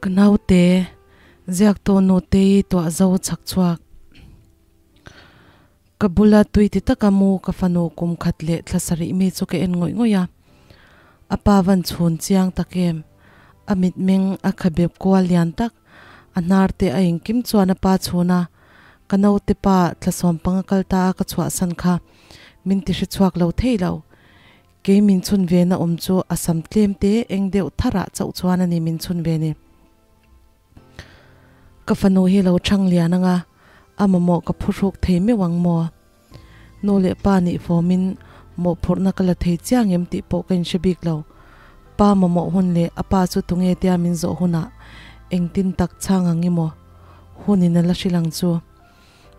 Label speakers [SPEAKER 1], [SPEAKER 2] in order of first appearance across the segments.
[SPEAKER 1] Ka naute, ziaktu Nutei tuah zo chhak chhuak. Ka bula tui ti taka mu ka fanu kum khat leh thla sarih mi chu ka en ngawih ngawih a. A pa van chhun chiang tak em? A mitmeng a khabep kual lian tak, a hnar te a engkim chuan a pa chhun a, ka naute pa thla sawmpanga kal ta a ka chhuahsan kha min ti hre chhuak lo thei lo. Kei min chhun ve na awm chu a sam tlem te eng deuh tharah chauh chuan a ni min chhun ve ni. Ka fanu hi lo chhang lian anga a mamawh ka phuhruk thei meuh ang maw? Nu leh pa nih fawmin mawhphurhna ka la thei chiang em tih pawh ka inhre bik lo. Pa mamawh hun leh a pa chu tunge tia min zawh hunah engtin tak chhang ang i maw? Hunin a la hrilh ang chu.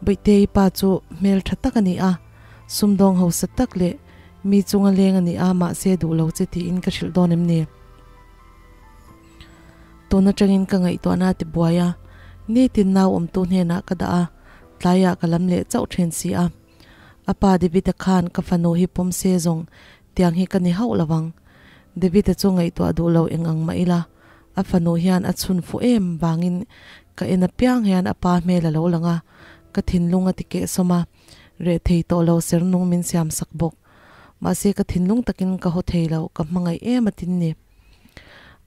[SPEAKER 1] Bawihte i pa chu hmel tha tak a ni a, sumdawng hausa tak leh mi chunga leng a ni a mahse duh lo che tiin ka hrilh dawn em ni? Tun atangin ka ngaihtuahna a ti buai a, nitin nau awmtu hnenah ka dah a, tlaiah ka lam leh chauh then si a. A pa David-a khan ka fanu hi pawm se zawng tiang hi ka ni hauh lo ang. David-a chu ngaihtuah duh lo eng ang mah ila, a fanu hian a chhun fuh em vangin ka en apiang hian a pa hmel a lo lang a, ka thinlung a ti kehsawm a, reh thei tawh lo ser nung min siam sak bawk. Mahse ka thinlung takin ka haw thei lo, ka hmangaih em a tin ni.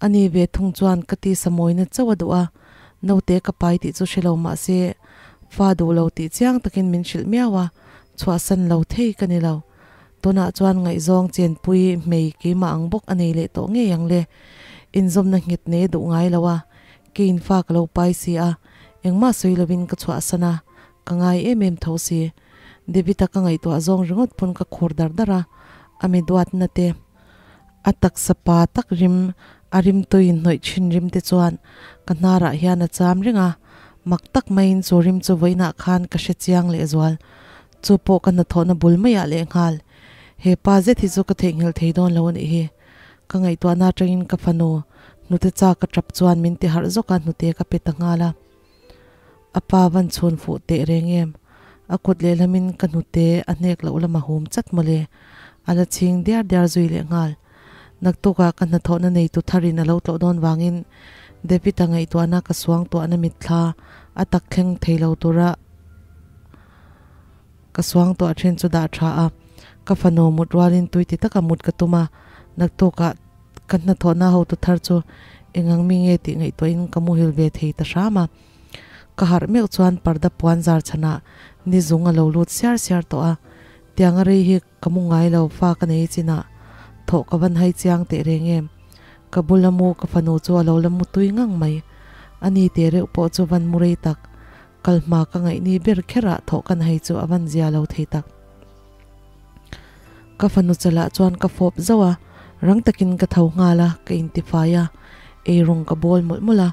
[SPEAKER 1] Ani ve thung chuan ka tisa mawina chauh a duh a, naute ka pai tih chu hre lo mahse fa duh lo tih chiang takin min hrilh miau a, chhuahsan lo thei ka ni lo. Tunah chuan ngaihzawng chenpui hmei keimah ang bawk a nei leh tawh ngei ang le. Inzawmna nghet nei a duh ngai lo a, keiin fa ka lo pai si a, engmah sawi lovin ka chhuahsan a, ka ngai em em tho si. David-a ka ngaihtuah zawng ringawt pawn ka khur dar dar a, a mi duatna te. A taksa pa tak rim, a rimtui inhnawih thin rim te chuan ka hnarah hian a cham reng a, mak tak maiin chu rim chu vawiinah khan ka hre chiang lehzual. Chu pawh ka hnathawhna bul maiah lehnghal. He pa zet hi chu ka theihnghilh thei dawn lo a nih hi. Ka ngaihtuahna atangin ka fanu hnute chak ka tap chuan min ti harh zawk a, hnute ka pe ta nghal a. A pa van chhun fuh teh reng em? A kut lehlamin ka hnute a hnek loh lama hum chat mawle. A la chhing diar diar zui leh nghal. Naktukah ka hnathawhna neitu tharin a lo tlawh dawn vangin David-a ngaihtuahna ka suang tuahna mitthla a tak thleng thei lo tura ka suang tuah thin chu dah tha a. Ka fanu mut rualin tui ti taka mut ka tum a, naktukah Ka hnathawhna hotu thar chu engang mi nge tih ngaihtuahin ka muhil ve thei ta hram a. Ka harh meuh chuan parda puan zar chhanah ni zung a lo lut siar siar tawh a. Tianga rei hi ka mu ngai lo fa ka nei chinah thawh ka van hai chiang teh reng em. Ka bula mu ka fanu chu a lo la mu tui ngang mai. A ni teh reuh pawh chu van mu rei tak. Kal hma ka ngaih ni ber kherah thawh kan hai chu a van zia lo thei tak. Ka fanu chalah chuan ka fawp zauh a, rang takin ka tho nghal a, ka intifai a, eirawng ka bawl mawlh mawlh a,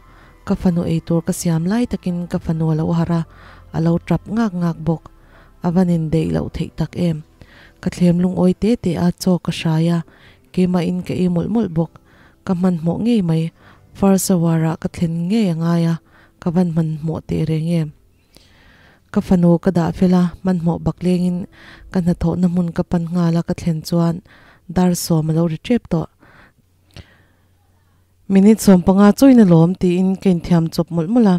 [SPEAKER 1] ka fanu eitur ka siam lai takin ka fanu a lo harh a, a lo tap ngak ngak bawk. A van indeih loh theih tak em. Ka thlem lungawi te te a, chaw ka hrai a, keimahin ka ei mawlh mawlh bawk. Ka hmanhmawh ngei mai, first hour ah ka thlen ngei a ngai a, ka van hmanhmawh teh reng em. Ka fanu ka dah fel a, hmanhmawh bak lengin ka hnathawhna hmun ka pan nghal a ka thlen chuan dar sawm a lo ri tep tawh. Minute 15 chawin a lawm tiin ka inthiam chawp mawlh mawlh a.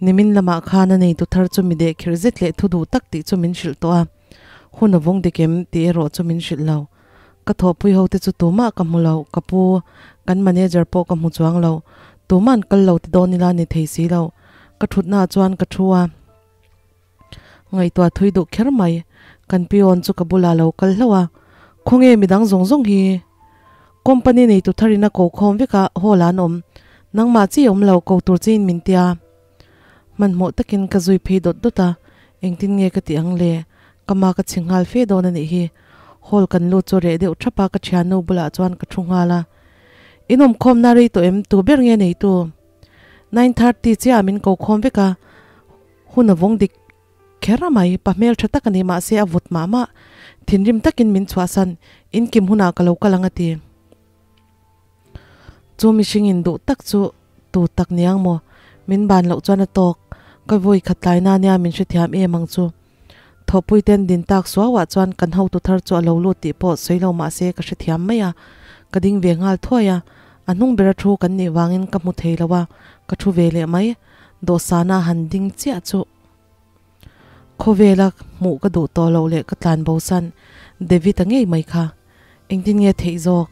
[SPEAKER 1] Nimin lamah khan a neitu thar chu mi dehkhirh zet leh thu duh tak tih chu min hrilh tawh a, hun a vawng dik em tih erawh chu min hrilh lo. Ka thawhpui ho te chu tumah ka hmu lo, ka pu, kan manager pawh ka hmu chuang lo. Tuma'n kal lo ti dawn ila ni thei si lo. Ka thutnaah chuan ka thu a, ngaihtuah thui duh kher mai. Kan peon chu ka bulah lo kal hlauh a, Khawnge midang zawng zawng hi? Company neitu tharin a ko khawm vek a, hall ah an awm. Nangmah chi awm lo, ko tur chiin min tia. Hmanhmawh takin ka zui phei dawt dawt a, engtin nge ka tih ang le? Ka ma ka chhi nghal fe dawn a nih hi. Hall kan lut chu reh deuh thap a, ka thiannu bulah chuan ka thu nghal a. In awmkhawmna rei tawh em? Tu ber nge neitu? 9:30 chiah min ko khawm vek a, hun a vawng dik kher a mai. Pa hmel tha tak a ni mahse a vut mah mah. Thinrim takin min chhuahsan, inkim hunah ka lo kal ang a ti. Chu mihring in duh tak chu tu tak niang maw? Min ban loh chuan a tawk. Ka vawi khat tlai na nia min hrethiam em ang chu. Thawhpui ten din tak suauah chuan kan hotu thar chu a lo lut tih pawh sawi lo mahse ka hrethiam mai a. Ka ding ve nghal thuai a. A hnung bera thu kan nih vangin ka hmu thei lo a, ka thu ve leh mai. Dawhsana han ding chiah chu khawvela hmuh ka duh tawh loh leh ka tlan bosan David-a ngei mai kha. Engtin nge theih zawk?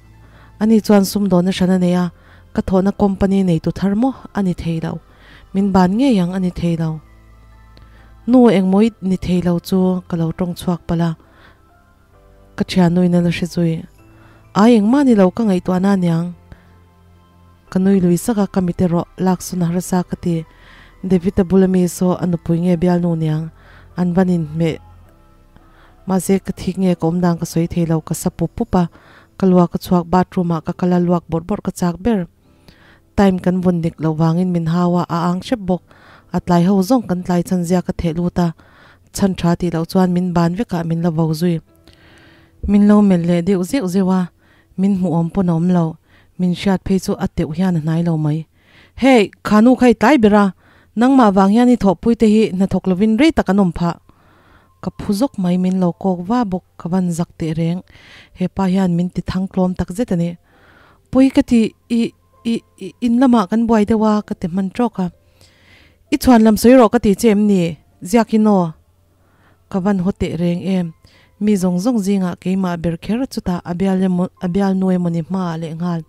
[SPEAKER 1] Ani chuan sumdawnna hran a nei a, ka thawhna company neitu thar maw a ni thei lo. Min ban ngei ang a ni thei lo. Nu engmaw i ni thei lo chu ka lo tawng chhuak palh a, ka thiannuin a la hre zui. Ai engmah ni lo ka ngaihtuahna aniang. Ka nui lui sak a, ka mit erawh laksawn a harsa ka ti. David-a bula mi saw a nupui nge bialnu niang an van inhmeh. Mahse ka thik nge ka awm dan ka sawi thei lo, ka sa pup pup a, ka luak a chhuak bathroom ah ka kal a luak bawrh bawrh ka chak ber. Time kan vawn dik loh vangin min hau a, a ang hrep bawk. A tlai ho zawng kan tlai chhan zia ka theh lut a, chhan tha tih loh chuan min ban vek ah min la vo zui. Min lo melh leh deuh zeuh zeuh a, min hmuh awm pawn a awm lo, min hriat phei chu a teuh hian a hnai lo mai. Hey, kha nu kha i tlai ber a, nangmah vang hian i thawhpui te hi hnathawk lovin rei tak an awm phah. Ka phu zawk mai min lo kawk va bawk ka van zak teh reng. Hepa hian min ti thang tlawm tak zet a ni. Pawi ka ti i i i in lamah kan buai deuh a ka ti hman tawk a. I chhuan lam sawi rawh ka ti che em ni? Ziak in aw. Ka van haw teh reng em. Mi zawng zawng zingah keimah ber kher chutah a bial emaw a bialnu emaw ni hmaah leh nghal.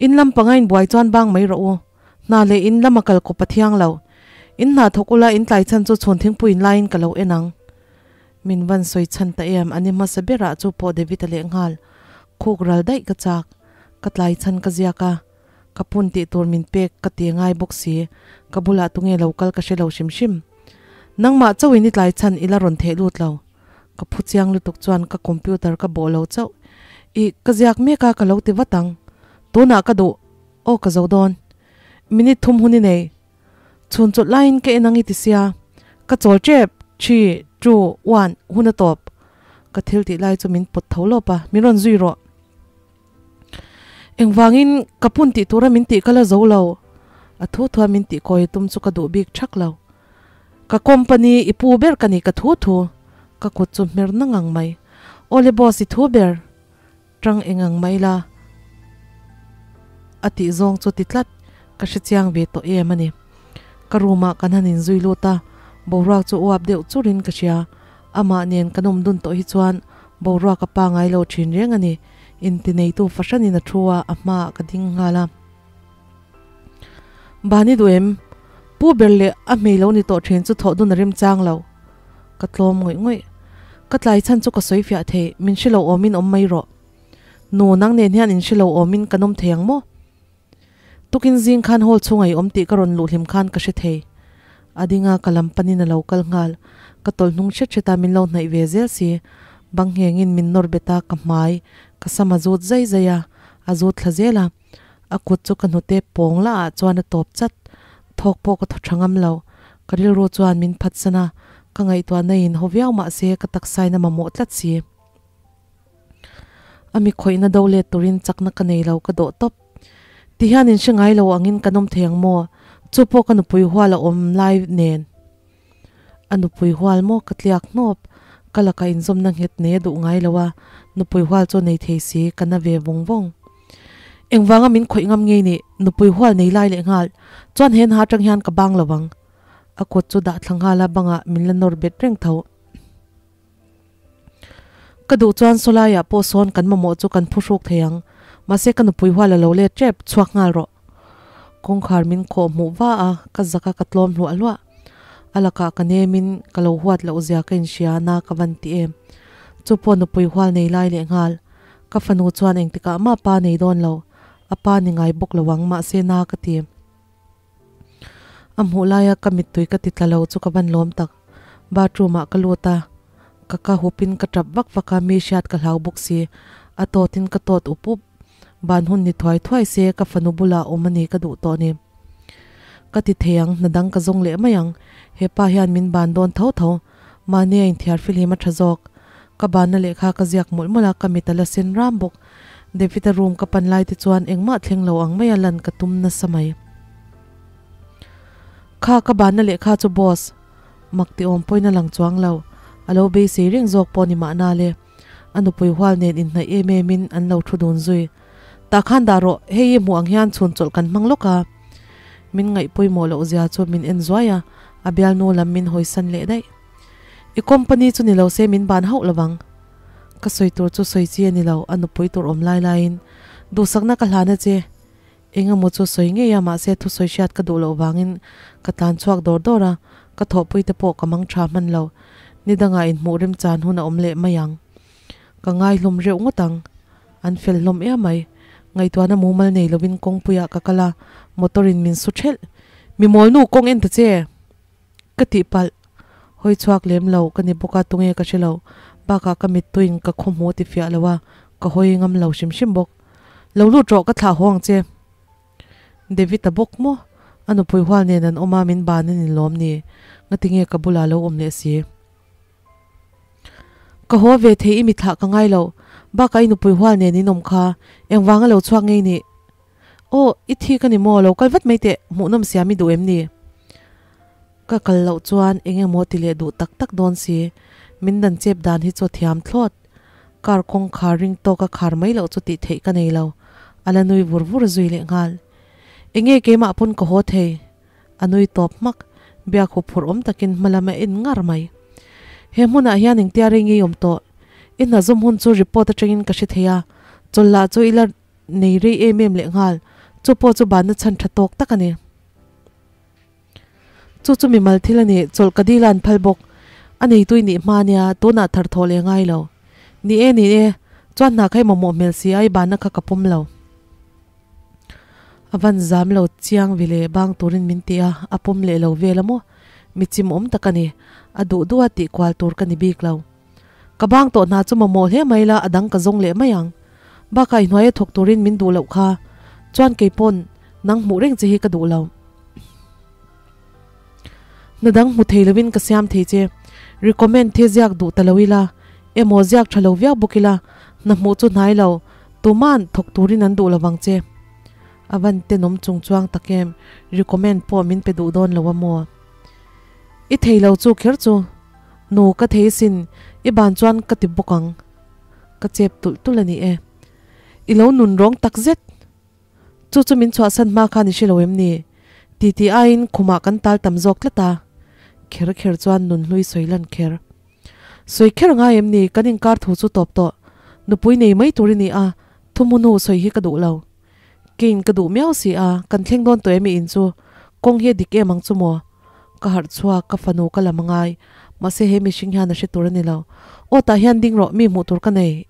[SPEAKER 1] In lam panga in buai chuan bang mai rawh u. Hna leh in lama kal kawp a thiang lo. In hna thawk ula in tlai chhan chu chhun thingpui in laiin ka lo en ang. Min van sawi chhan ta em ani hmasa berah chu pawh David-a leh nghal. Khuk ral daih ka chak. Ka tlai chhan ka ziak a. Ka pun tih tur min pek ka ti ngai bawk si. Ka bulah tunge lo kal ka hre lo hrim hrim. Nangmah chauhin i tlai chhan i la rawn theh lut lo. Ka phu chiang lutuk chuan ka computer ka bawh lo chauh. Ih, ka ziak mek a ka lo ti vat ang. Tunah ka duh. Aw ka zo dawn. Minute thum hun i nei. Chhun chawlh laiin ka en ang i ti sia. Ka chawl tep, three, two, one, hun a tawp. Ka thil tih lai chu min pawt tho lawp a, min rawn zui rawh. Engvangin ka pun tih tura min tih ka la zo lo. A thu thua min tih kawi tum chu ka duh bik thak lo. Ka company i pu ber ka ni ka thu thu. Ka kut chu hmer na ngang mai. Awle boss i thu ber. Tang eng ang mai la a tih zawng chu ti tlat ka hre chiang ve tawh em a ni. Ka room ah kan han inzui lut a, boruak chu uap deuh churin ka hria. Amah nen kan awm dun tawh hi chuan boruak a pangai lo thin reng a ni. Intineitu fahranin a thu a, a hmaah ka ding nghal a. Bani duh em? Pu ber leh a hmei lo ni tawh thin chu thawh dun a rem chang lo. Ka tlawm ngawih ngawih. Ka tlai chhan chu ka sawi fiah thei, min hre lo awmin awm mai rawh. Nu, nang nen hian in hre lo awmin kan awm thei ang maw? Tukin zing khan hall chhunga i awm tih ka rawn luh hlim khan ka hre thei. A dinga ka lam panin a lo kal nghal. Ka tawlh hnung hret hret a min lo hnaih ve zel si. Bang nghengin min nawr bet a, ka hmai, ka sam a zut zai zai a, a zut thla zel a. A kut chu ka hnute pawng lah ah chuan a tawp chat. Thawk pawh ka thaw tha ngam lo. Ka rilru chuan min phatsan a, ka ngaihtuahna in haw viau mah se ka taksain a mamawh tlat si. A mi khawihna do let turin chakna ka nei lo ka dawh tawp. Ti hian in hre ngai lo angin kan awm thei ang maw? Chu pawh ka nupui hual a awm lai nen. A nupui hual maw ka tliak hnawp. Ka lakah inzawmna nghet nei a duh ngai lo a, nupui hual chu nei thei si ka na ve vawng vawng. Engvanga min khawih ngam ngei nih, nupui hual nei lai leh nghal chuan he hna atang hian ka bang lo ang. A kut chu dah thla nghal a bangah min la nawr bet reng tho. Ka duh chuan sawlaiah pawh sawn kan mamawh chu kan phuhruk thei ang. Mahse ka nupui hual a lo let tep, chhuak nghal rawh. Kawngkhar min khawh hmuh va a, ka zak a ka tlawm hluah hluah. A lakah ka nemin ka lo huat loh zia ka inhria na ka van ti em. Chu pawh nupui hual nei lai leh nghal. Ka fanu chuan engtikah mah pa nei dawn lo. A pa ni ngai bawk lo ang mahse na ka ti. A hmuh laia ka mittui ka ti tla lo chu ka van lawm tak. Bathroom ah ka lut a, ka ka hupin ka tap vak vak a, mi hriat ka hlau bawk si. A tawtin ka tawt up up. Ban hun ni thuai thuai se ka fanu bulah awm a ni ka duh tawh ni. Ka ti thei ang, hna dang ka zawng leh mai ang. Hepa hian min ban dawn tho tho. Mahni a inthiar fihlim a tha zawk. Ka banna lehkha ka ziak mawlh mawlh a, ka mit a la sen ram bawk. David-a room ka pan lai te chuan engmah thleng lo ang maia lan ka tum nasa mai. Kha ka banna lehkha chu boss, mak ti awm pawhin a lang chuang lo. A lo beisei reng zawk pawh ni mahna le. A nupui hual nen inhnaih em em in an lo thu dun zui. Tah khan dah rawh, hei i hmuh ang hian chhun chawlh kan hmang lawk a. Min ngaih pawimawh loh zia chu min en zuai a, a bialnu lam min hawisan leh daih. I company chu ni lo se min ban hauh lovang. Ka sawi tur chu sawi chi a ni lo, a nupui tur awm lai laiin duhsakna ka hlan a che. Engemaw chu sawi ngei a, mahse thusawi hriat ka duh loh vangin ka tlan chhuak dawr dawr a, ka thawhpui te pawh ka mang tha hman lo. Ni dangah inhmuh remchan hun a awm leh mai ang. Ka ngai hlawm reuh ngawt ang. An fel hlawm em mai. Ngaihtuahna mumal nei lovin kawngpuiah ka kal a, motor in min su thelh. Mi mawlnu kawng en ta che! Ka tihpalh. Hawi chhuak lem lo ka ni bawk a, tunge ka hre lo. Bakah ka mittuin ka khaw hmu ti fiah lo a, ka hawi ngam lo hrim hrim bawk. Lo lut rawh ka thlah haw ang che. David a bawk maw? A nupui hual nen an awm a, min ban a ni lawm ni? Ngatinge ka bulah lo awm leh si? Ka haw ve thei i mithlah ka ngai lo. Bakah i nupui hual nen in awm kha, engvanga lo chhuak ngei nih? Aw, i thi ka ni maw? Lo kal vat mai teh, hmuhnawm siam i duh em ni? Ka kal loh chuan eng emaw ti leh duh tak tak dawn si. Min dan chep dan hi chu thiam thlawt. Car kawngkhar ring tawka khar mai loh chu tih theih ka nei lo. A la nui vur vur zui leh nghal. Enge keimah pawn ka haw thei? A nui tawp hmak. Biak huphurh awm takin hma lam a en ngar mai. He hmunah hian engtia rei ngei awm tawh? I hna zawm hun chu report atangin ka hre thei a, chawlhlah chu i la nei rei em em leh nghal. Chu pawh chu banna chhan tha tawk tak a ni. Chu chu mimal thil a ni, chawlh ka dil a an phal bawk. A neitui nih hma nia, tunah thar thawh leh ngai lo. Ni e, ni e, chuan hna kha i mamawh hmel si a, i banna kha ka pawm lo. A van zam lo chiang vi leh bang turin min ti a, a pawm leh lo vel a maw? Mi chimawm tak a ni, a duh duh a tih kual tur ka ni bik lo. Ka bang tawh hna chu mamawh hle mai la, a dang ka zawng leh mai ang. Bakah i hnuaia thawk turin min duh loh kha, chuan kei pawn nang hmuh reng che hi ka duh lo. Hna dang hmu thei lovin ka siam thei che. Recommend the ziak duh ta lo ila, emaw ziak tha lo viau bawk ila, hna hmuh chu hnai lo, tuman thawk turin an duh lovang che. A van tenawm chung chuang tak em, recommend pawh min pe duh dawn lo a maw? I thei lo chu kher chu. Nu ka thei sin, i ban chuan ka ti bawk ang. Ka chep tulh tulh a ni e. I lo nun rawng tak zet. Chu chu min chhuahsan hma khan i hre lo em ni? Ti ti aiin khumah kan tal tam zawk tlat a. Kher kher chuan nun hlui sawi lan kher. Sawi kher ngai em ni? Kan inkar thu chu tawp tawh. Nupui nei mai tur i ni a, thuhmu hnu sawi hi ka duh lo. Keiin ka duh miau si a, kan thleng dawn tawh em i in chu? Kawng hi a dik em ang chu maw? Ka harh chhuak, ka fanu ka lam a ngai. Mahse he mihring hian a hre tur a ni lo. Aw tah hian ding rawh, mi hmuh tur ka nei.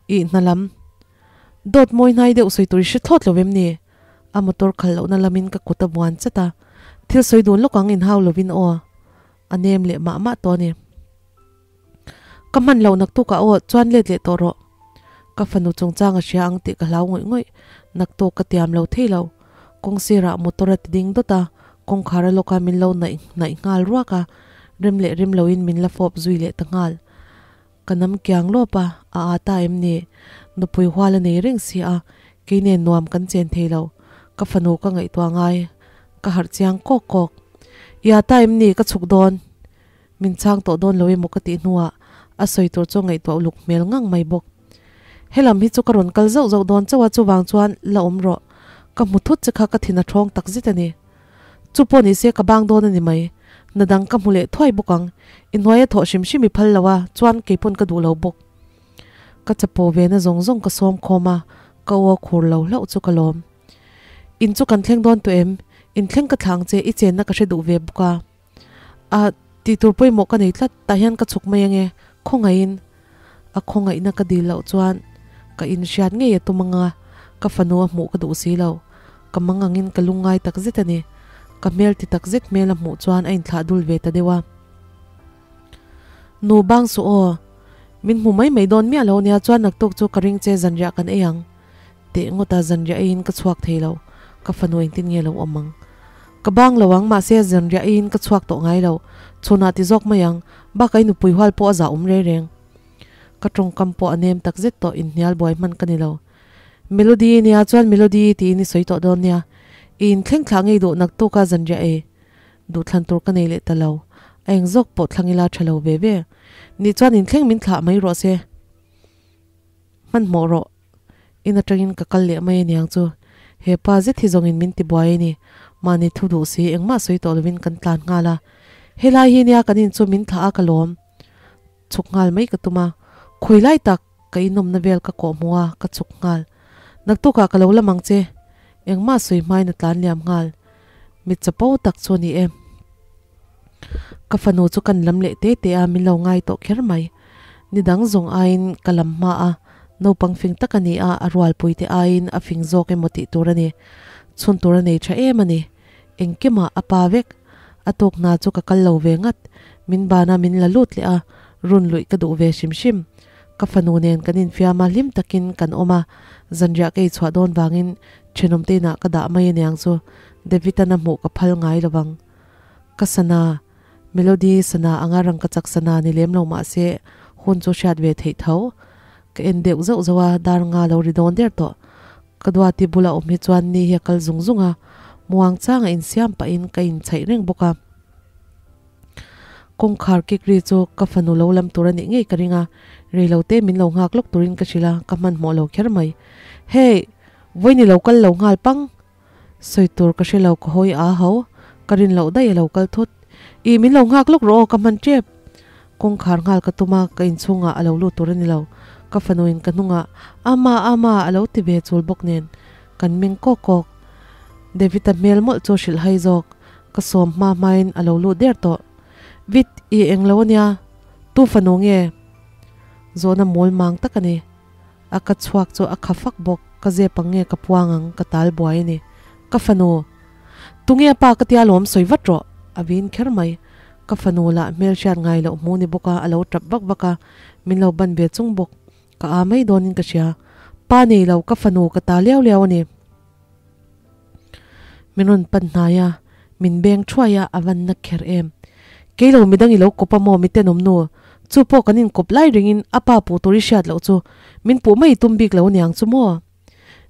[SPEAKER 1] Ih hna lam. Dawt mawi hnai deuh sawi tur i hre thlawt lo em ni? A motor khalh lohna lamin ka kut a buan chat a, thil sawi dun lawk ang inhau lovin aw. A nem leh mah mah tawh a ni. Ka hman loh naktukah aw chuan let leh tawh rawh. Ka fanu chungchang a hria ang tih ka hlau ngawih ngawih. Naktuk ka tiam lo thei lo. Kawng sirah motor a ti ding dawt a, kawngkhar a lawk a min lo naih hnaih nghal ruak a, rem leh rem loin min la fawp zui leh ta nghal. Ka nam kiang lawp a, a aa ta em ni? Nupui hual a nei reng si a, kei nen nuam kan chen thei lo. Ka fanu ka ngaihtuah ngai, ka harh chiang kawk kawk. I aa ta em ni? Ka chhuk dawn. Min chhang tawh dawn lo emaw ka tih hnuah a sawi tur chu ngaihtuah uluk hmel ngang mai bawk. Helam hi chu ka rawn kal zauh zauh dawn chauh a, chuvang chuan la awm rawh. Ka hmu thut che kha ka thin a thawng tak zet a ni. Chu pawh ni se ka bang dawn a ni mai. Na dang ka hmu leh thuai bawk ang. I hnuaia thawh hrim hrim i phal lo a, chuan kei pawn ka duh lo bawk. Ka chapo ve na zawng zawng ka sawm khawm a, ka aw a khur lo hlauh chu ka lawm. In chu kan thleng dawn tawh em? In thleng ka thlah ang che, i chenna ka hre duh ve bawk a. A, tih tur pawimawh ka nei tlat, tah hian ka chhuk mai ange, khawngaihin. A khawngaihna ka dil loh chuan ka inhriat ngei a tum anga, ka fanu a hmuh ka duh si lo. Ka mang angin ka lungngai tak zet a ni. Ka hmel ti tak zet hmel a hmuh chuan a inthlah dul ve ta deuh a. Nu bang suh aw, min hmu mai mai dawn miah lo nia chuan naktuk chu ka ring che zanriah kan ei ang. Teh ngawta zanriah eiin ka chhuak thei lo, ka fanu engtin nge lo awm ang? Ka bang lo ang, mahse zanriah eiin ka chhuak tawh ngai lo, chhunah ti zawk mai ang, bakah i nupui hual pawh a zah awm reng reng. Ka tawngkam pawh a nem tak zet tawh, inhnial buai hman ka ni lo. Melody nia chuan Melody tiin i sawi tawh dawn nia, i inthleng thlah ngei duh naktuka zanriah ei duh thlan tur ka nei leh ta lo, a eng zawk pawh thlang ila tha lo ve ve. Nih chuan inthleng min thlah mai rawh se, hmanhmawh rawh. In atangin ka kal leh mai aniang chu. He pa zet hi zawngin min ti buai a ni. Mahni thu duh si engmah sawi tawh lovin kan tlan nghal a. Helai hi nia kan in chu min thlah a ka lawm. Chhuk nghal mai ka tum a. Khawi lai tak ka inawmna vel ka kawh hmuh a ka chhuk nghal. Naktukah ka lo lam ang che. Engmah sawi hmain a tlan liam nghal. Mit chapo tak chu a ni e. Ka fanu chu kan lam leh te te a min lo ngai tawh kher mai. Ni dang zawng aiin ka lam hma a, naupang fing tak a ni a, a rualpui te aiin a fing zawk emaw tih tur a ni. Chhun tur a nei tha em a ni. Engkimah a pa vek. A tuk hna chu ka kal lo ve ngat. Min ban a min la lut leh a, run luih ka duh ve hrim hrim. Ka fanu nen kan infiam a, hlim takin kan awm a, zanriah ka ichhuah dawn vangin thenawm te inah ka dah mai aniang chu David-an a hmuh ka phal ngai lovang. Ka sana, Melody sana anga rangkachak sana ni lem lo mah se hun chu hriat ve theih tho. Ka en deuh zauh zauh a, dar nga lo ri dawn der tawh. Ka duati bula awm hi chuan ni hi a kal zung zung a, muang changa insiam pahin ka inchhaih reng bawk a. Kawngkhar kik ri chu ka fanu lo lam tur a nih ngei ka ring a, rei lo te min lo nghak lawk turin ka hrilh a, ka hmanhmawh lo kher mai. Hey! Vawiin i lo kal lo nghal pang! Sawi tur ka hre lo ka hawi a ho, ka rin loh daih a lo kal thut. Ih min lo nghak lawk rawh aw ka hman tep. Kawngkhar nghal ka tum a, ka inchhungah a lo lut tur a ni lo. Ka fanuin ka hnungah Ama Ama a lo ti ve chul bawk nen kan meng kawk kawk. David-a hmel mawlh chu hrilh hai zawk, ka sawm hma hmain a lo lut der tawh. Vid, ih eng lo a nia, tu fanu nge? Zawhna mawl mang tak a ni. A ka chhuak chu a kha fak bawk, ka zep ang nge ka puang ang, ka tal buai a ni. Ka fanu! Tunge a pa ka tia lawm sawi vat rawh! A vin kher mai. Ka fanu lah hmel hriat ngai loh hmu ni bawk a, a lo tap vak vak a, min lo ban ve chung bawk. Ka a mai dawnin ka hria. Pa nei lo, ka fanu ka ta liau liau a ni. Min rawn pan hnai a, min beng thuai a, a van na kher em. Kei lo midang i lo kawp a maw mi tenawm nu, chu pawh kan inkawp lai ringin a pa puh tur i hriat loh chu min puh mai tum bik lo aniang chu maw?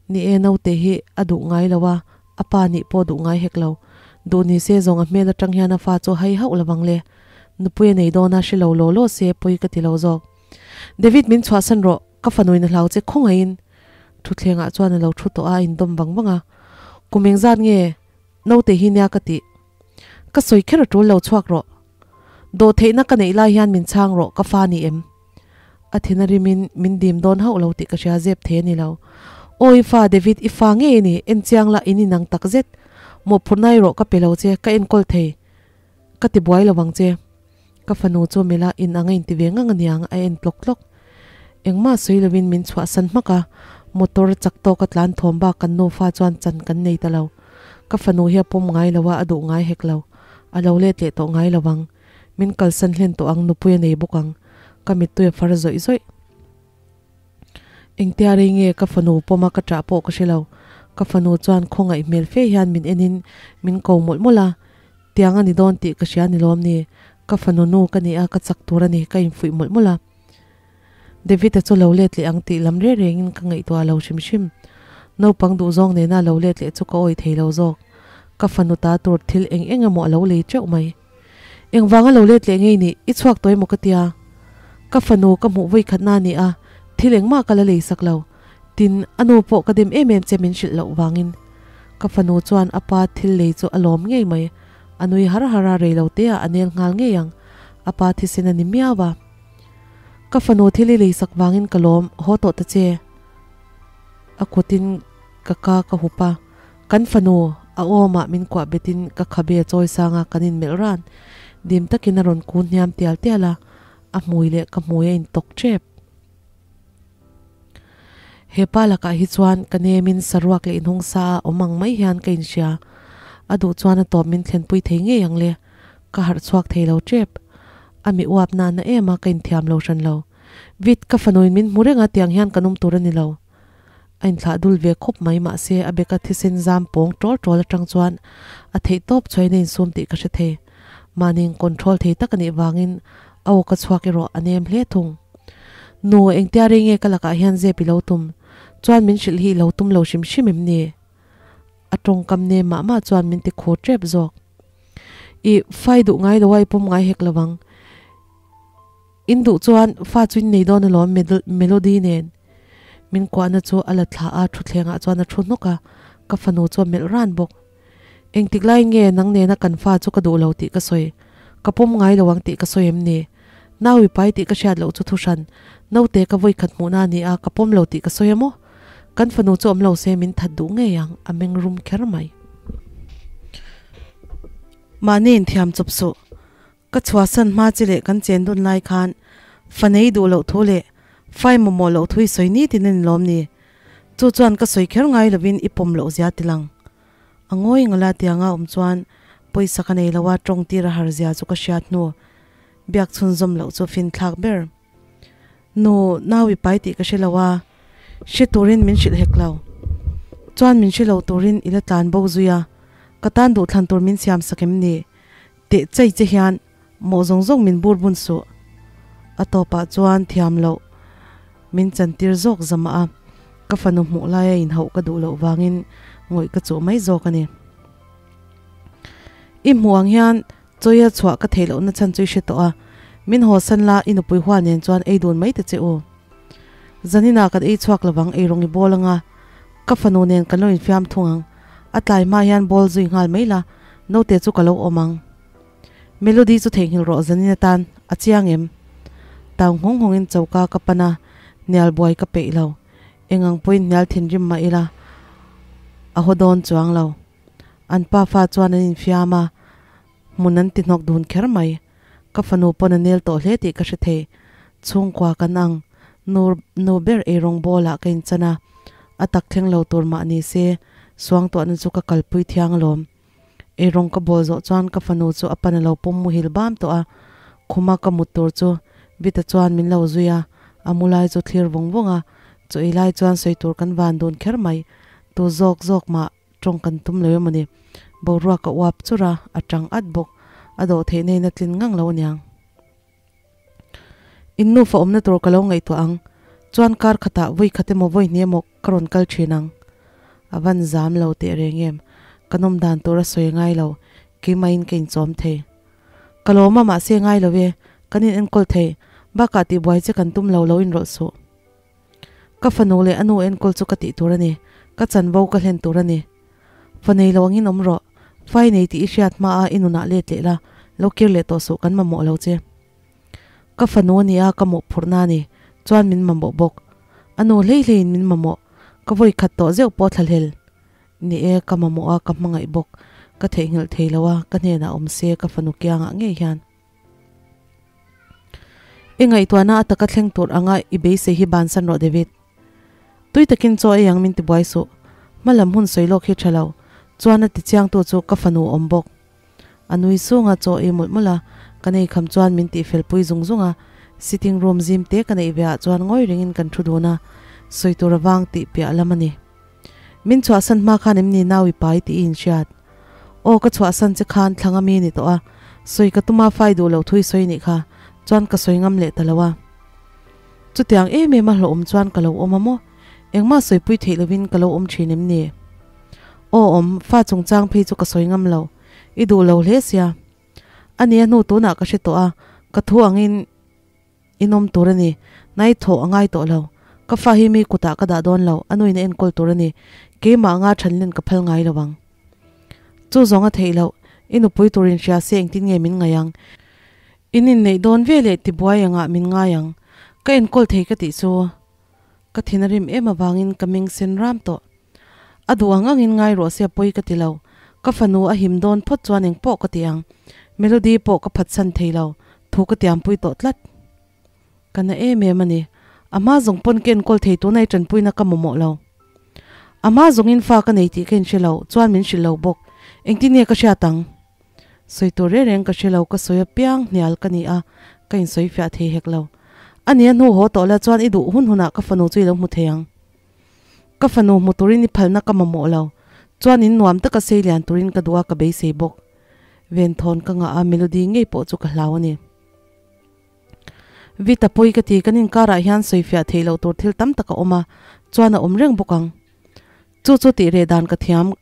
[SPEAKER 1] Ni e naute hi a duh ngai lo a, a pa nih pawh duh ngai hek lo. Duh ni se zawng a hmel atang hian a fa chu hai hauh lovang le. Nupui a nei dawn a hre lo law law se pawi ka ti lo zawk. David min chhuahsan rawh, ka fanuin a hlau che khawngaihin. Thutthlengah chuan a lo thu tawh a, a indawm vang vang a. Kum engzat nge naute hi nia ka tih? Ka sawi kher a tul lo chhuak rawh. Dawhtheihna ka neih lai hian min chhang rawh ka fa ni em? A thin a rimin min dim dawn hauh lo tih ka hria zep thei a ni lo. Aw i fa David i fa ngei a ni, en chiang la in inang tak zet. Mawhphurhna erawh ka pe lo che, ka enkawl thei. Ka ti buai lo vang che. Ka fanu chu mela in ang a inti ve ngang aniang a en tlawk tlawk. Engmah sawi lovin min chhuahsan hmak a, motor chak tawk a tlan thawm bak kan nufa chuan chan kan nei ta lo. Ka fanu hi a pawm ngai lo a, a duh ngai hek lo. A lo let leh tawh ngai lo vang. Min kalsan hlen tawh ang nupui a nei bawk ang. Ka mittui a far zawih zawih. Engtia rei nge ka fanu pawma ka ṭah pawh ka hre lo. Ka fanu chuan khawngaih hmel fe hian min enin min ko mawlh mawlh a, tiang a ni dawn tih ka hria ni lawm ni? Ka fanu nu ka ni a, ka chak tur a ni, ka infuih mawlh mawlh a. David-a chu lo let leh ang tih lam reng rengin ka ngaihtuah lo hrim hrim. Naupang duhzawng nena lo let leh chu ka awih thei lo zawk. Ka fanu ta tur thil eng eng emaw a lo lei teuh mai. Engvanga lo let leh ngei nih i chhuak tawh emaw ka tia. Ka fanu ka hmuh vawi khatna a ni a, thil engmah ka la lei sak lo. Tin, a nu pawh ka dem em em che min hrilh loh vangin. Ka fanu chuan a pa thil lei chu a lawm ngei mai. A nui har har a, rei lo te ah a nel nghal ngei ang. A pa thisen a ni miau a. Ka fanu thil i lei sak vangin ka lawm haw tawh ta che. A kutin ka ka ka hup a. Kan fanu, a awmah min kuah betin ka khabe chawi sanga kan inmelh ran. Dim takin a rawn kun hniam tial tial a, a hmui leh ka hmui a intawk tep. He pa lakah hi chuan ka nemin saruak leh inhung sa a awm ang mai hian ka inhria. A duh chuan a tawp min thlenpui thei ngei ang le. Ka harh chhuak thei lo tep. A mi uap na na em a, ka inthiam lo hran lo. Vit, ka fanuin min hmu reng a, tiang hian kan awm tur a ni lo. A inthlah dul ve khawp mai mahse a beka thisen zam pawng tawl tawl atang chuan a theih tawp chhuain a insum tih ka hre thei. Mahni in control thei tak a nih vangin a aw ka chhuak erawh a nem hle thung. Nu, engtia rei nge ka lakah hian zep i lo tum? Chuan min hrilh hi i lo tum lo hrim hrim em ni? A tawngkam nem mah mah chuan min ti khur tep zawk. I fai duh ngai lo a i pawm ngai hek lo ang. In duh chuan fa chu in nei dawn alawm Melody nen. Min kuahna chu a la thla a, thutthlengah chuan a thu hnawk a, ka fanu chu a melh ran bawk. Engtik lai nge nang nena kan fa chu ka duh lo tih ka sawi? Ka pawm ngai lo ang tih ka sawi em ni? Nau i pai tih ka hriat loh chu thuhran, naute ka vawikhat hmuhna a ni a, ka pawm lo tih ka sawi a maw? Kan fanu chu awm lo se min that duh ngei ang, a meng rum kher mai. Mahni inthiam chawp suh. Ka chhuahsan hma chi leh kan chen dun lai khan fa nei duh loh thu leh fai mamawh loh thu i sawi ni tin a ni lawm ni? Chu chuan ka sawi kher ngai lovin i pawm loh zia ti lang. A ngawi ngala tianga awm chuan pawisa ka nei lo a tawng tir a har zia chu ka hriat hnu biak chhunzawm loh chu fin thlak ber. Nu, nau i pai tih ka hre lo a, hre turin min hrilh hek lo. Chuan min hre lo turin i la tlan bo zui a, ka tan duhthlan tur min siam sak em ni? Teh chei che hian mawh zawng zawng min bur bun suh. A tawpah chuan thiam loh min chantir zawk zamah a, ka fanu hmuh laia inhauh ka duh loh vangin ngawih ka chuh mai zawk a ni. I hmuh ang hian chawia chhuah ka theih lohna chhan chu i hre tawh a, min haw san la i nupui hua nen chuan ei dun mai ta che u. Zaninah kan ei chhuak lovang ei rawng i bawl anga, ka fanu nen kan lo infiam thung ang. A tlai hma hian bawl zui nghal mai la, naute chu ka lo awm ang. Melody chu theihnghilh rawh zanin atan a chiang em? Tau nghawng nghawngin choka ka pan a, hnial buai ka peih lo. Eng ang pawhin hnial thinrim mah ila a haw dawn chuang lo. An pa fa chuan an infiam a, hmun an ti hnawk dun kher mai. Ka fanu pawn a nel tawh hle tih ka hre thei. Chhungkua kan ang, nu nu ber eirawng bawlah ka inchan a, a tak thleng lo tur mah ni se, suangtuahna chu ka kalpui thiang alawm. Eirawng ka bawl zawh chuan ka fanu chu a pan a lo pawm muhil bam tawh a, khuma ka mut tur chu Vita chuan min lo zui a, a mu lai chu thlir vawng vawng a, chaw ei lai chuan sawi tur kan van dun kher mai, tu zawk zawk mah tawng kan tum lo emaw ni, boruak a uap chur a, a tang at bawk, a dawh theih neiin a tlin ngang lo aniang. In nufa awmna tur ka lo ngaihtuah ang, chuan kar khatah vawi khat emaw vawi hnih emaw ka rawn kal thin ang. A van zam lo teh reng em, ka nawm dan tur a sawi ngai lo, keimahin ka inchawm thei. Ka lawm a mahse ngai lo e, kan in enkawl thei, bakah tihbuai che kan tum lo lo inrawlh suh. Ka fanu leh a nu enkawl chu ka tih tur a ni, ka chanvo ka hlen tur a ni. Fa nei lo angin awm rawh, fai nei tih i hriat hma a i nunah let leh la, lo kir leh tawh suh kan mamawh lo che. Ka fanu a ni a, ka mawhphurhna a ni, chuan min mamawh bawk. A nu hlei hleiin min mamawh, ka vawi khat tawh zeuh pawh thlahlel. Ni e, ka mamawh a, ka hmangaih bawk, ka theihnghilh thei lo a, ka hnenah awm se ka fanu kiangah ngei hian. I ngaihtuahna a taka thleng tur anga i beisei hi bansan rawh David. Tui takin chaw ei ang min ti buai suh. Hma lam hun sawi lawk hi tha lo. Chuan a ti chiangtu chu ka fanu awm bawk. A nui sung a chaw ei mawlh mawlh a, ka nei kham chuan min tih fel pui zung zung a. Sitting room zim te ka neih ve ah chuan ngawi ringin kan thu dun a, sawi tur a vang tih piah lam a ni. Min chhuahsan hma khan em ni nau i pai tih i inhriat? Aw ka chhuahsan che khan thlang a mi ni tawh a, sawi ka tuma fai duh loh thu i sawi nih kha, chuan ka sawi ngam leh ta lo a. Chutiang em em a hlawhawm chuan ka lo awm a maw? Engmah sawipui theih lovin ka lo awm thin em ni? Aw awm, fa chungchang phei chu ka sawi ngam lo, i duh lo hle sia. A nia hnu tunah ka hre tawh a, ka thu angin in awm tur a ni, nai thawh a ngai tawh lo. Ka fa hi mi kutah ka dah dawn lo, a nuin a enkawl tur a ni, keimah anga thanlen ka phal ngai lo ang. Chu zawng a theih loh, i nupui turin hria se engtin nge min ngaih ang? In inneih dawn ve leh tibuai angah min ngai ang, ka enkawl thei ka tih chu. Ka thin a rim em avangin ka meng sen ram tawh. A duh ang angin ngai rawh se pawi ka ti lo. Ka fanu a him dawn phawt chuan eng pawh ka ti ang. Melody pawh ka phatsan thei lo, thu ka tiampui tawh tlat. Ka na em em a ni. A hma zawng pawn ka enkawl thei tuna i tanpuina ka mamawh lo. A hma zawngin fa ka nei tih ka inhre lo, chuan min hrilh lo bawk. Engtin nge ka hriat ang? Sawi tur reng reng ka hre lo, ka sawi apiang hnial ka ni a, ka insawi fiah thei hek lo. A nia hnu haw tawh la chuan i duh hun hunah ka fanu chu i lo hmu thei ang. Ka fanu hmu turin i phalna ka mamawh lo, chuan in nuam taka sei lian turin ka duh a ka beisei bawk. Venthawn ka ngah a, Melody ngei pawh chu ka hlau a ni. Vita pawi ka ti, kan inkarah hian sawi fiah theih loh tur thil tam tak a awm a, chuan a awm reng bawk ang. Chu chu tih reh dan ka thiam.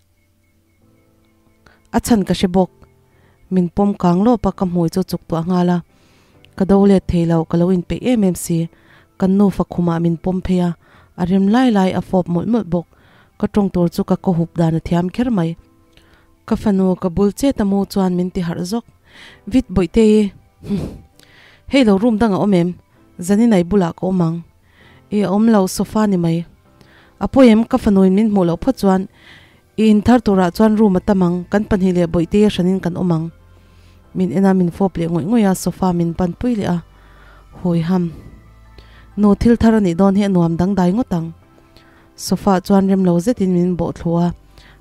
[SPEAKER 1] A chhan ka hre bawk. Min pawm kang lawp a, ka hmui chu chuk tuah nghal a. Ka do let thei lo, ka lo inpeih em em si. Kan nufa khumah min pawm phei a, A rem lai lai a fawp mawlh mawlh bawk. Ka tawng tur chu ka kaw hup dan a thiam kher mai. Ka fanu ka bul chet a mu chuan min ti harh zawk. Vit Bawihtei, Humm. Hei lo room dang a awm em? Zaninai bulah ka awm ang. I a awm lo, sofa ni mai. A pawi em? Ka fanuin min hmuh loh phawt chuan i in thar turah chuan room a tam ang, kan pahnih leh Bawihtei a hranin kan awm ang. Min en a, min fawp leh ngawih ngawih a, sofa min pan pui leh a. Hawi ham. Nu, thil thar a nih dawn hi a nuam dangdai ngawt ang. Sofa chuan rem lo zetin min bawh thlu a,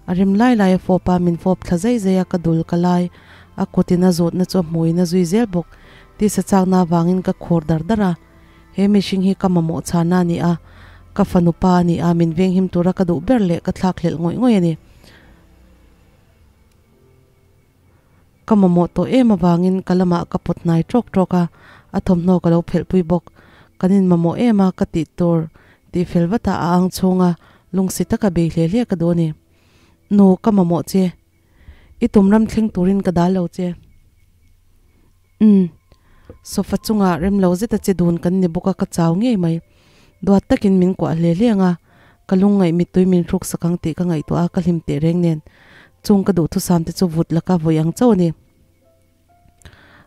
[SPEAKER 1] a rem lai lai a fawp a, min fawp thla zai zai a, ka dul ka lai, a kutin a zawtna chu a hmuiin a zui zel bawk. Tisa chakna avangin ka khur dar dar a, he mihring hi ka mamawh chhana a ni a, ka fanu pa a ni a, min venghim tura ka duh ber leh ka thlakhlelh ngawih ngawih a ni. Ka mamawh tawh em avangin ka lamah ka pawt hnai tawk tawk a, a thawmhnaw ka lo phelhpui bawk. Kan inmamawh em a, ka tih tur tih fel vata a ang chhunga lungsi taka bei hle hle ka duh a ni. Nu, ka mamawh che. I tum ram thleng turin ka dal lo che. Umm. Sofa chungah rem lo zeta che dun kan ni bawk a, ka chau ngei mai. Duat takin min kuah hle hle ang a, ka lungngaih mittui min hruk sak ang tih ka ngaihtuah a, ka hlim teh reng nen. Chung ka duhthusam te chu vut laka vawi ang chauh a ni.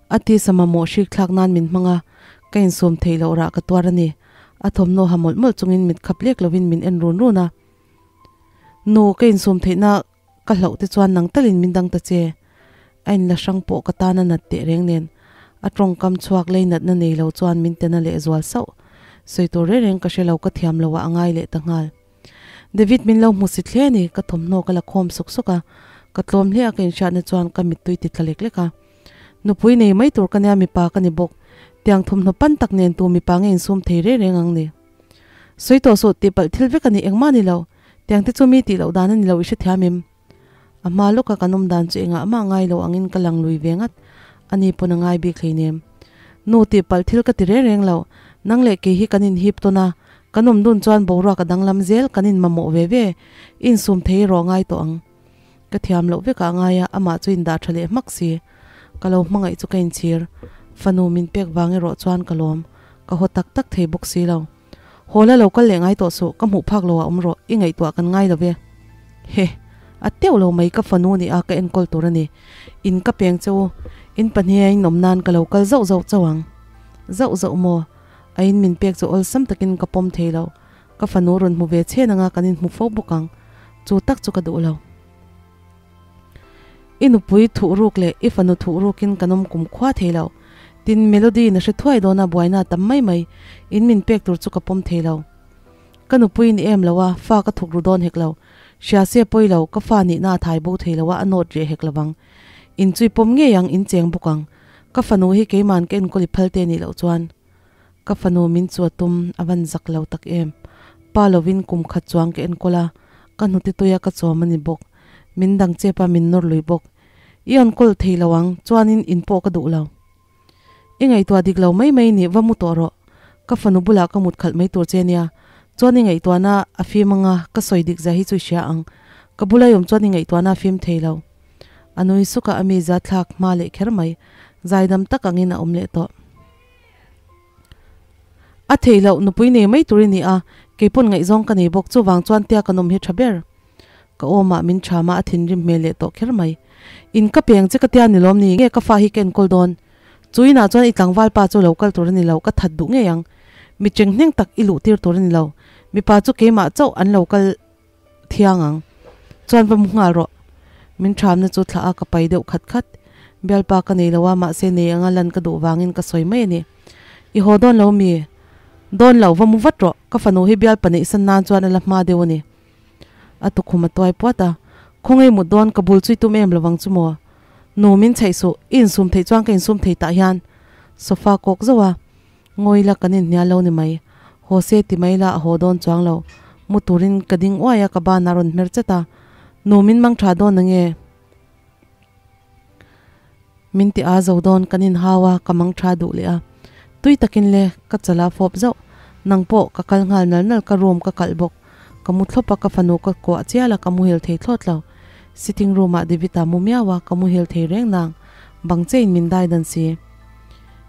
[SPEAKER 1] A tisa mamawh hrik thlak nan min hmang a, ka insum theih loh rah ka tuar a ni. A thawmhnaw ha mawlh mawlh chungin mit khap lek lovin min en run run a. Nu, ka insum theihna Ka hlauh te chuan nang talin min dang ta che. A inla hrang pawh ka tan a nat teh reng nen a tawngkam chhuak lei natna nei lo chuan min tena leh zual sauh. Sawi tur reng reng ka hre lo ka thiam lo ah a ngai leh ta nghal. David min lo hmu si thle a ni, ka thawmhnaw ka la khawm suk suk a, ka tlawm hle a ka inhriatna chuan ka mittui ti tla lek lek a. Nupui nei mai tur ka nia mipa ka ni bawk, tiang thawmhnaw pan tak nen tu mipa nge insum thei reng reng ang ni. Sawi tawh suh tih palh thil vek a ni engmah ni lo. Tiang te chu mi tih loh dan a ni lo i hrethiam em? A hma lawka kan awm dan chu engah mah ngai lo angin ka lang lui ve ngat. A ni pawn a ngai bik hleinem. Nu tih palh thil ka ti reng reng lo. Nang leh kei hi kan inhip tawn a, kan awm dun chuan boruak a danglam zel kan inmamawh ve ve. I insum thei erawh ngai tawh ang. Ka thiam loh vekah a ngai a, amah chu indah tha leh hmak si. Ka lo hmangaih chu ka inchhir. Fanu min pek vang erawh chuan ka lawm. Ka haw tak tak thei bawk si lo. Haw la lo kal leh ngai tawh suh, ka hmuh phak lo ah awm rawh, i ngaihtuah kan ngai lo ve. He, a teuh lo mai ka fanu ni a ka enkawl tur a ni. In ka peng che u, in pahnih a in awm nan ka lo kal zauh zauh chauh ang. Zauh zauh maw? A in min pek chu awlsam takin ka pawm thei lo. Ka fanu rawn hmu ve chhen anga kan inhmu fo bawk ang. Chu tak chu ka duh lo. I nupui thuh ruk leh i fanu thuh rukin kan awm kum khua thei lo. Tin, Melody na hre thuai dawna buaina a tam mai mai. In min pek tur chu ka pawm thei lo. Ka nupui ni em lo a, fa ka thuk ru dawn hek lo. Hria se pawi lo, ka fa nihna a thai bo thei lo a, a nawt reh hek lovang. In chu i pawm ngei ang, in cheng bawk ang. Ka fanu hi keiman ka enkawl i phal te nih loh chuan. Ka fanu min chu a tum a van zak lo tak em. Pa lovin kum khat chuang ka enkawl a, ka hnute tuia ka chawm a ni bawk. Min dang chep a min nawr lui bawk. I enkawl thei lo ang, chuanin in pawh ka duh lo. I ngaihtuah dik lo mai mai ni, va mu tawh rawh. Ka fanu bulah ka mut khalh mai tur che nia. Chuan i ngaihtuahna a fim anga ka sawi dik zia hi chu i hria ang. Ka bula i awm chuan i ngaihtuahna a fim thei lo. A nui suk a, a mi zathlak hma leh kher mai. Zaidam tak angin a awm leh tawh. A theih loh nupui nei mai tur i ni a, keipawn ngaihzawng ka nei bawk, chuvang chuan tia kan awm hi tha ber. Ka awmah min thama a thinrim hmel leh tawh kher mai. In ka peng che ka tia ni lawm ni, nge ka fa hi ka enkawl dawn? Chu inah chuan i tlangval pa chu lo kal tur a ni lo, ka that duh ngei ang. Mi chenghneng tak i luh tir tur a ni lo, mipa chu keimah chauh an lo kal thiang ang. Chuan va mu nghal rawh. Min thamna chu thlah a ka pai deuh khat khat. Bialpa ka nei lo a, mahse nei anga lan ka duh vangin ka sawi mai a ni. I haw dawn lo mi? Dawn lo, va mu vat rawh. Ka fanu hi bialpa neih san nan chuan a la hma deuh a ni. A tukhum a tuai puat a. Khawngaih mut dawn ka bul chui tum em lovang chu maw? Nu min chhaih suh, i insum theih chuan ka insum thei tah hian. Sofa kawk zauh a. Ngawi la kan inhnial lo ni mai. Haw se ti mai la a haw dawn chuang lo. Mu turin ka ding uai a ka ban a rawn hmer chat a. Nu min mang tha dawn ange? Min ti a zo dawn kan inhau a ka mang tha duh leh a. Tui takin le ka chala fawp zauh. Nang pawh ka kal nghal nal nal ka room ka kalh bawk. Ka mu thlawp a ka fanu ka kuah chial a ka muhil thei thlawt lo. Sitting room ah David-a mu miau a ka muhil thei reng nang. Bang chein min dai dan si.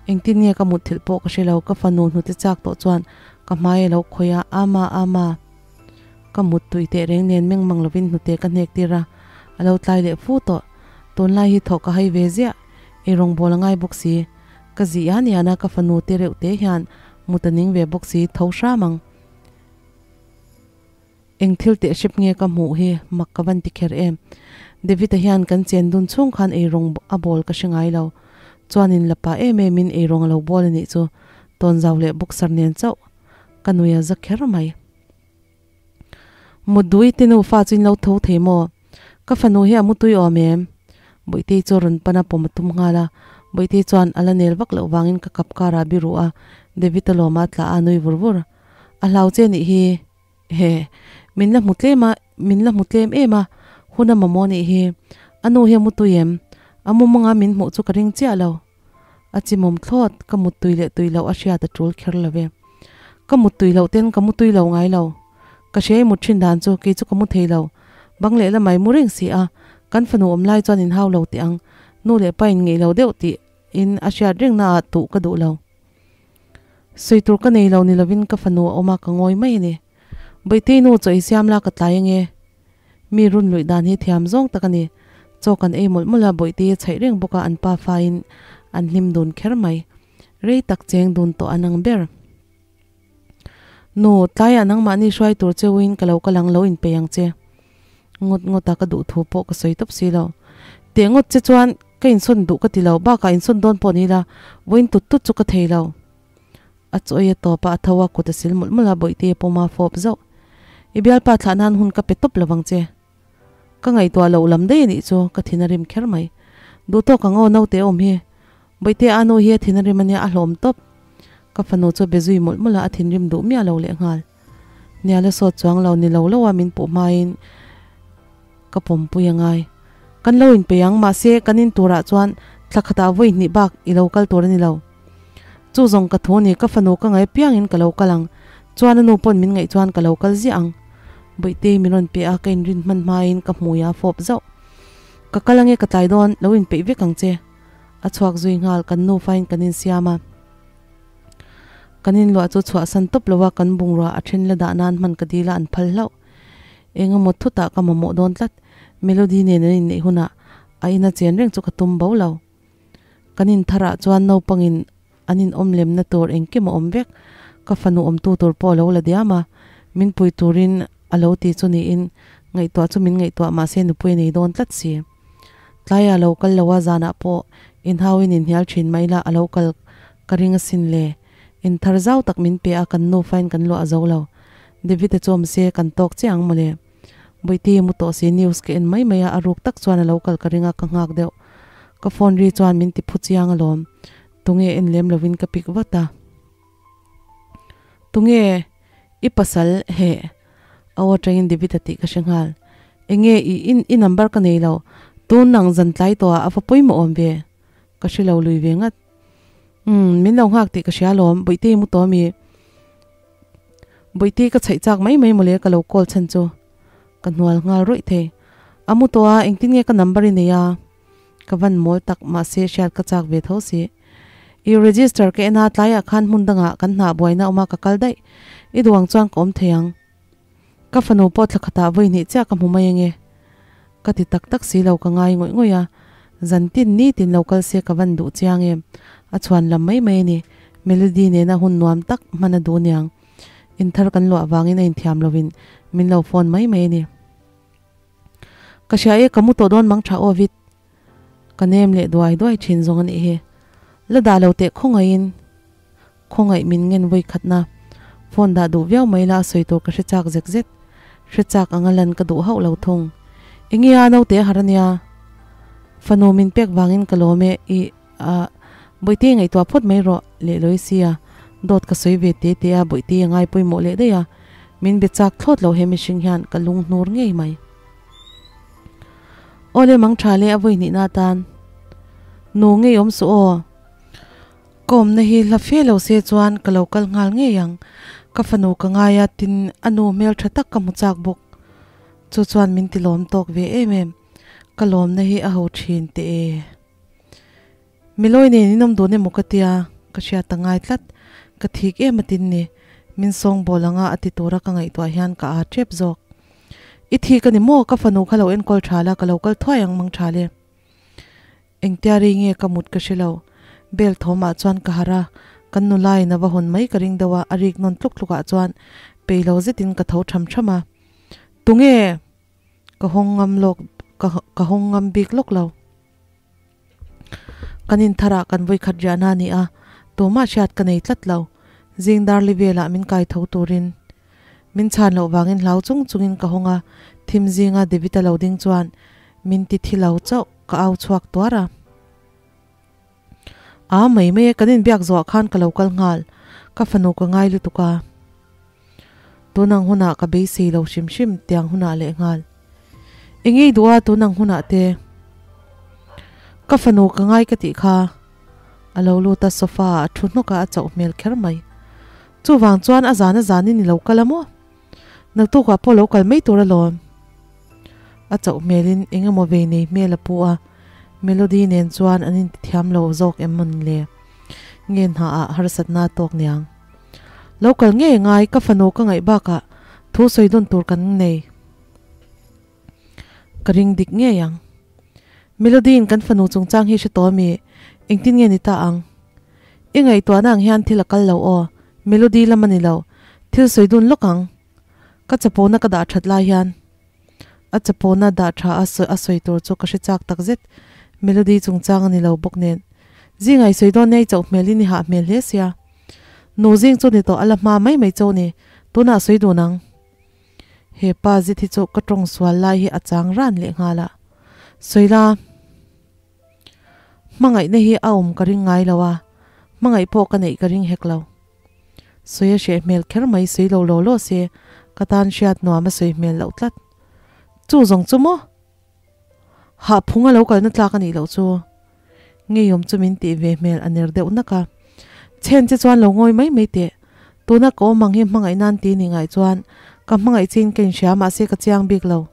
[SPEAKER 1] Engtin nge ka mut thilh pawh ka hre lo, ka fanu hnute chak tawh chuan Ka hmai a lo khawih a, Ama, Ama. Ka muttui teh reng nen meng mang lovin hnute ka hnek tir a, a lo tlai leh fu tawh. Tunlai hi thawh ka hai ve ziah, ei rawngbawl a ngai bawk si. Ka zi ian ian a, ka fanu te reuh te hian mut a ning ve bawk si, tho hram ang. Eng thil teh hrep nge ka hmuh hi mak ka van ti kher em. David-a hian kan chen dun chhung khan eirawng a bawl ka hre ngai lo. Chuanin la pah em em in eirawng a lo bawl a nih chu tawnzau leh boxer nen chauh ka nui a za kher mai. Mutdui te nufa chu in lo tho thei maw? Ka fanu hi a mutui awm em? Bawihtei chu rawn pan a pawm a tum nghal a, Bawihtei chuan a la nel vak loh vangin ka kap kar ah biru a, David-a lawma a tla a nui vur vur. A hlau che nih hi. He, min la hmu tlem a, min la hmu tlem em a, hun a mamawh nih hi. A nu hi a mutui em? A mumanga min hmuh chu ka ring chiah lo. A chimawm thlawt, ka muttui leh tui loh a hriat a tul kher lo ve. Ka muttui loh ten ka mutui lo ngai lo. Ka hria i mut thin dan chu, kei chu ka mu thei lo. Bang leh lamai mu reng si a, kan fanu awm lai chuan in hau lo teh ang. Nu leh pa in ngeih lo deuh tih in a hriat reng na ah tuh ka duh lo. Sawi tur ka nei lo ni lovin ka fanu a awm a, ka ngawi mai a ni. Bawihtei nu chaw i siam la ka tlai ange. Mi run luih dan hi thiam zawng tak a ni. Chaw kan ei mawlh mawlh a, Bawihtei a chhaih reng bawk a, an pa faiin an hlim dun kher mai. Rei tak cheng dun tawh an ang ber. Nu, tlaiah nangmahni hruai tur cheuin ka lo kal ang lo inpeih ang che. Ngawt ngawt a ka duh thu pawh ka sawi tawp si lo. Teh ngawt che chuan ka insawn duh ka ti lo, bakah insawn dawn pawh ni ila, vawiin tut tut chu ka thei lo. A chawi a tawp a, a tho a, kut a sil mawlh mawlh a, Bawihte a pawm a, fawp zauh. I bialpa thlah nan hun ka pe tawp lo vang che. Ka ngaihtuah loh lam daih a nih chu, ka thin a rim kher mai. Duh tawk ang aw naute awm hi. Bawihte a nu hi a thin a rim a nia, a hlawm tawp. Ka fanu chu a be zui mawlh mawlh a, a thinrim duh miah lo lehnghal. Nia la sawt chuang lo ni lo lo a min puh hmain ka pawmpui a ngai. Kan lo inpeih ang, mahse kan in turah chuan thla khatah vawi hnih bak i lo kal tur a ni lo. Chu zawng ka thu ni, ka fanu ka ngaih piangin ka lo kal ang, chuan a nu pawn min ngaih chuan ka lo kal ziah ang. Bawihtei min rawn pe a, ka inrin hman hmain ka hmui a fawp zauh. Ka kal ange ka tlai dawn, lo inpeih vek ang che. A chhuak zui nghal, kan nufain kan insiam a. Kan inluah chu chhuahsan tawp lo a, kan bungrua a then la dah nan hman ka dil a an phal hlauh. Eng emaw thutah ka mamawh dawn tlat. Melody nen an inneih hunah a ina chen reng chu ka tum bo lo. Kan intharah chuan naupangin an inawm lemna tur engkim a awm vek. Ka fanu awmtu tur pawh a lo la diam a, min pui turin a lo ti chu niin ngaihtuah chu min ngaihtuah mahse nupui a nei dawn tlat si. Tlaiah a lo kal lo a, zanah pawh inhauin inhnial thin mai la a lo kal ka ring asin le. Inthar zau tak min pe a, kan nufain kan luah zo lo. David-a chu awm se kan tawk chiah ang mawle. Bawihtei mu tawh si news ka en mai mai a, a ruk tak chuan a lo kal ka ring a, ka nghak deuh. Ka phone ri chuan min ti phu chiang alawm. Tunge en lem lovin ka pick vat a. Tunge i pasal heh? A aw atangin David-a tih ka hre nghal. Enge i in i number ka nei lo, tun nang zan tlai tawh ah a va pawimawh awm ve? Ka hre lo lui ve ngat. Umm, min lo nghak tih ka hria alawm, Bawihtei mu tawh ami? Bawihtei ka chhaih chak mai mai mawle ka lo call chhan chu. Ka hnual nghal rawih thei. A mu tawh a, engtin nge ka number i nei a? Ka van mawl tak, mahse hriat ka chak ve tho si. I register ka en a, tlaiah khan hmun dangah kan hnah buaina awm a ka kal daih. I duh ang chuan ka awm thei ang. Ka fanu pawh thla khatah vawi hnih chiah ka hmu mai ange. Ka ti tak tak si lo ka ngai ngawih ngawih a, zan tin ni tin lo kal se ka van duh chiang em. A chhuan lam mai mai a ni. Melody nena hun nuam tak hman a duh niang. Inthar kan luah vangin a inthiam lovin min lo phone mai mai a ni. Ka hria e, ka mu tawh dawn mang tha aw vit. Ka nem leh duai duai thin zawng a nih hi. La dah lo teh khawngaihin. Khawngaih min ngen vawi khatna. Phone dah duh viau mai la a sawi tur ka hre chak zek zet. Hre chak anga lan ka duh hauh lo thung. Enge a naute a har ania. Fanu min pek vangin ka lawm e i a Bawihte ngaihtuah phawt mai rawh leh lawi sia. Dawt ka sawi ve te te a Bawihte a ngai pawimawh leh daih a. Min be chak thlawt lo he mihring hian ka lung hnur ngei mai. Awle mang tha leh a vawi hnihna atan nu ngei awm suh aw. Ka awmna hi hla fe lo se chuan ka lo kal nghal ngei ang. Ka fanu ka ngai a, tin a nu hmel tha tak ka hmu chak bawk. Chu chuan min ti lawm tawk ve em em. Ka lawmna hi a ho thin teh e. Milawi nen in awm dun emaw ka tia, ka hriat a ngai tlat. Ka thik em a tin ni. Min sawngbawl anga a ti tura ka ngaihtuah hian ka aa tep zawk. I thi ka ni maw? Ka fanu kha lo enkawl tha la, ka lo kal thuai ang mang tha le. Engtia rei nge ka mut ka hre lo. Bell thawmah chuan ka harh a, kan nulain a va hawn mai ka ring deuh a, a rik nawn tluk tlukah chuan peih lo zetin ka tho tham tham a. Tunge? Ka hawng ngam lawk, ka hawng ngam bik lawk lo. Kan intharah kan vawikhat riahna a ni a, tumah hriat ka nei tlat lo. Zing darli velah min kai tho turin min chhan loh vangin hlau chung chungin ka hawng a, thim zinga David-a lo ding chuan min ti thi lo chauh ka au chhuak tuar a. A mai mai e, kan inbiak zawhah khan ka lo kal nghal, ka fanu ka ngai lutuk a. Tunang hunah ka beisei lo hrim hrim tiang hunah leh nghal. I ngei duh a tunang hunah te. Ka fanu ka ngai ka tih kha. A lo lut a sofa ah a thu hnawk a a chauh hmel kher mai. Chuvang chuan a zan a zanin i lo kal a maw? Naktukah pawh lo kal mai tur alawm. A chauh hmelin eng emaw vei nei hmel a pu a, Melody nen chuan an intithiam lo zawk em mawn le? Nge hnaah harsatna a tawk niang? Lo kal ngei ngai, ka fanu ka ngaih bakah thu sawi dawn tur kan nei. Ka ring dik ngei ang. Melody-in kan fanu chungchang hi hre tawh ami? Engtin nge ni ta ang? I ngaihtuahna ang hian thil a kal lo aw, Melody lam a ni lo, thil sawi dun lawk ang. Ka chapona ka dah that lai hian a chapona dah tha a a sawi tur chu ka hre chak tak zet. Melody chungchang a ni lo bawk nen. Zinga i sawi dawn nia i chauh hmelin i hah hmel hle sia. Nu zing chu ni tawh a la hma mai mai chauh ni, tunah sawi dun ang. He pa zet hi chu ka tawng sual lai hi a chang ran leh nghal a. Sawi la, hmangaihna hi a awm ka ring ngai lo a, hmangaih pawh ka neih ka ring hek lo. Sawi a hreh hmel kher mai sawi lo law law se, ka tan hriat nuam a sawi hmel loh tlat. Chu zawng chu maw? Hah phung a lo kalna tlak a nih loh chu. Ngeiawm chu min tih ve hmel a ner deuh nak a. Chhen che chuan lo ngawi mai mai teh. Tuna ka awm ang hi hmangaih nan ti ni ngai chuan ka hmangaih chin ka inhria mahse ka chiang bik lo.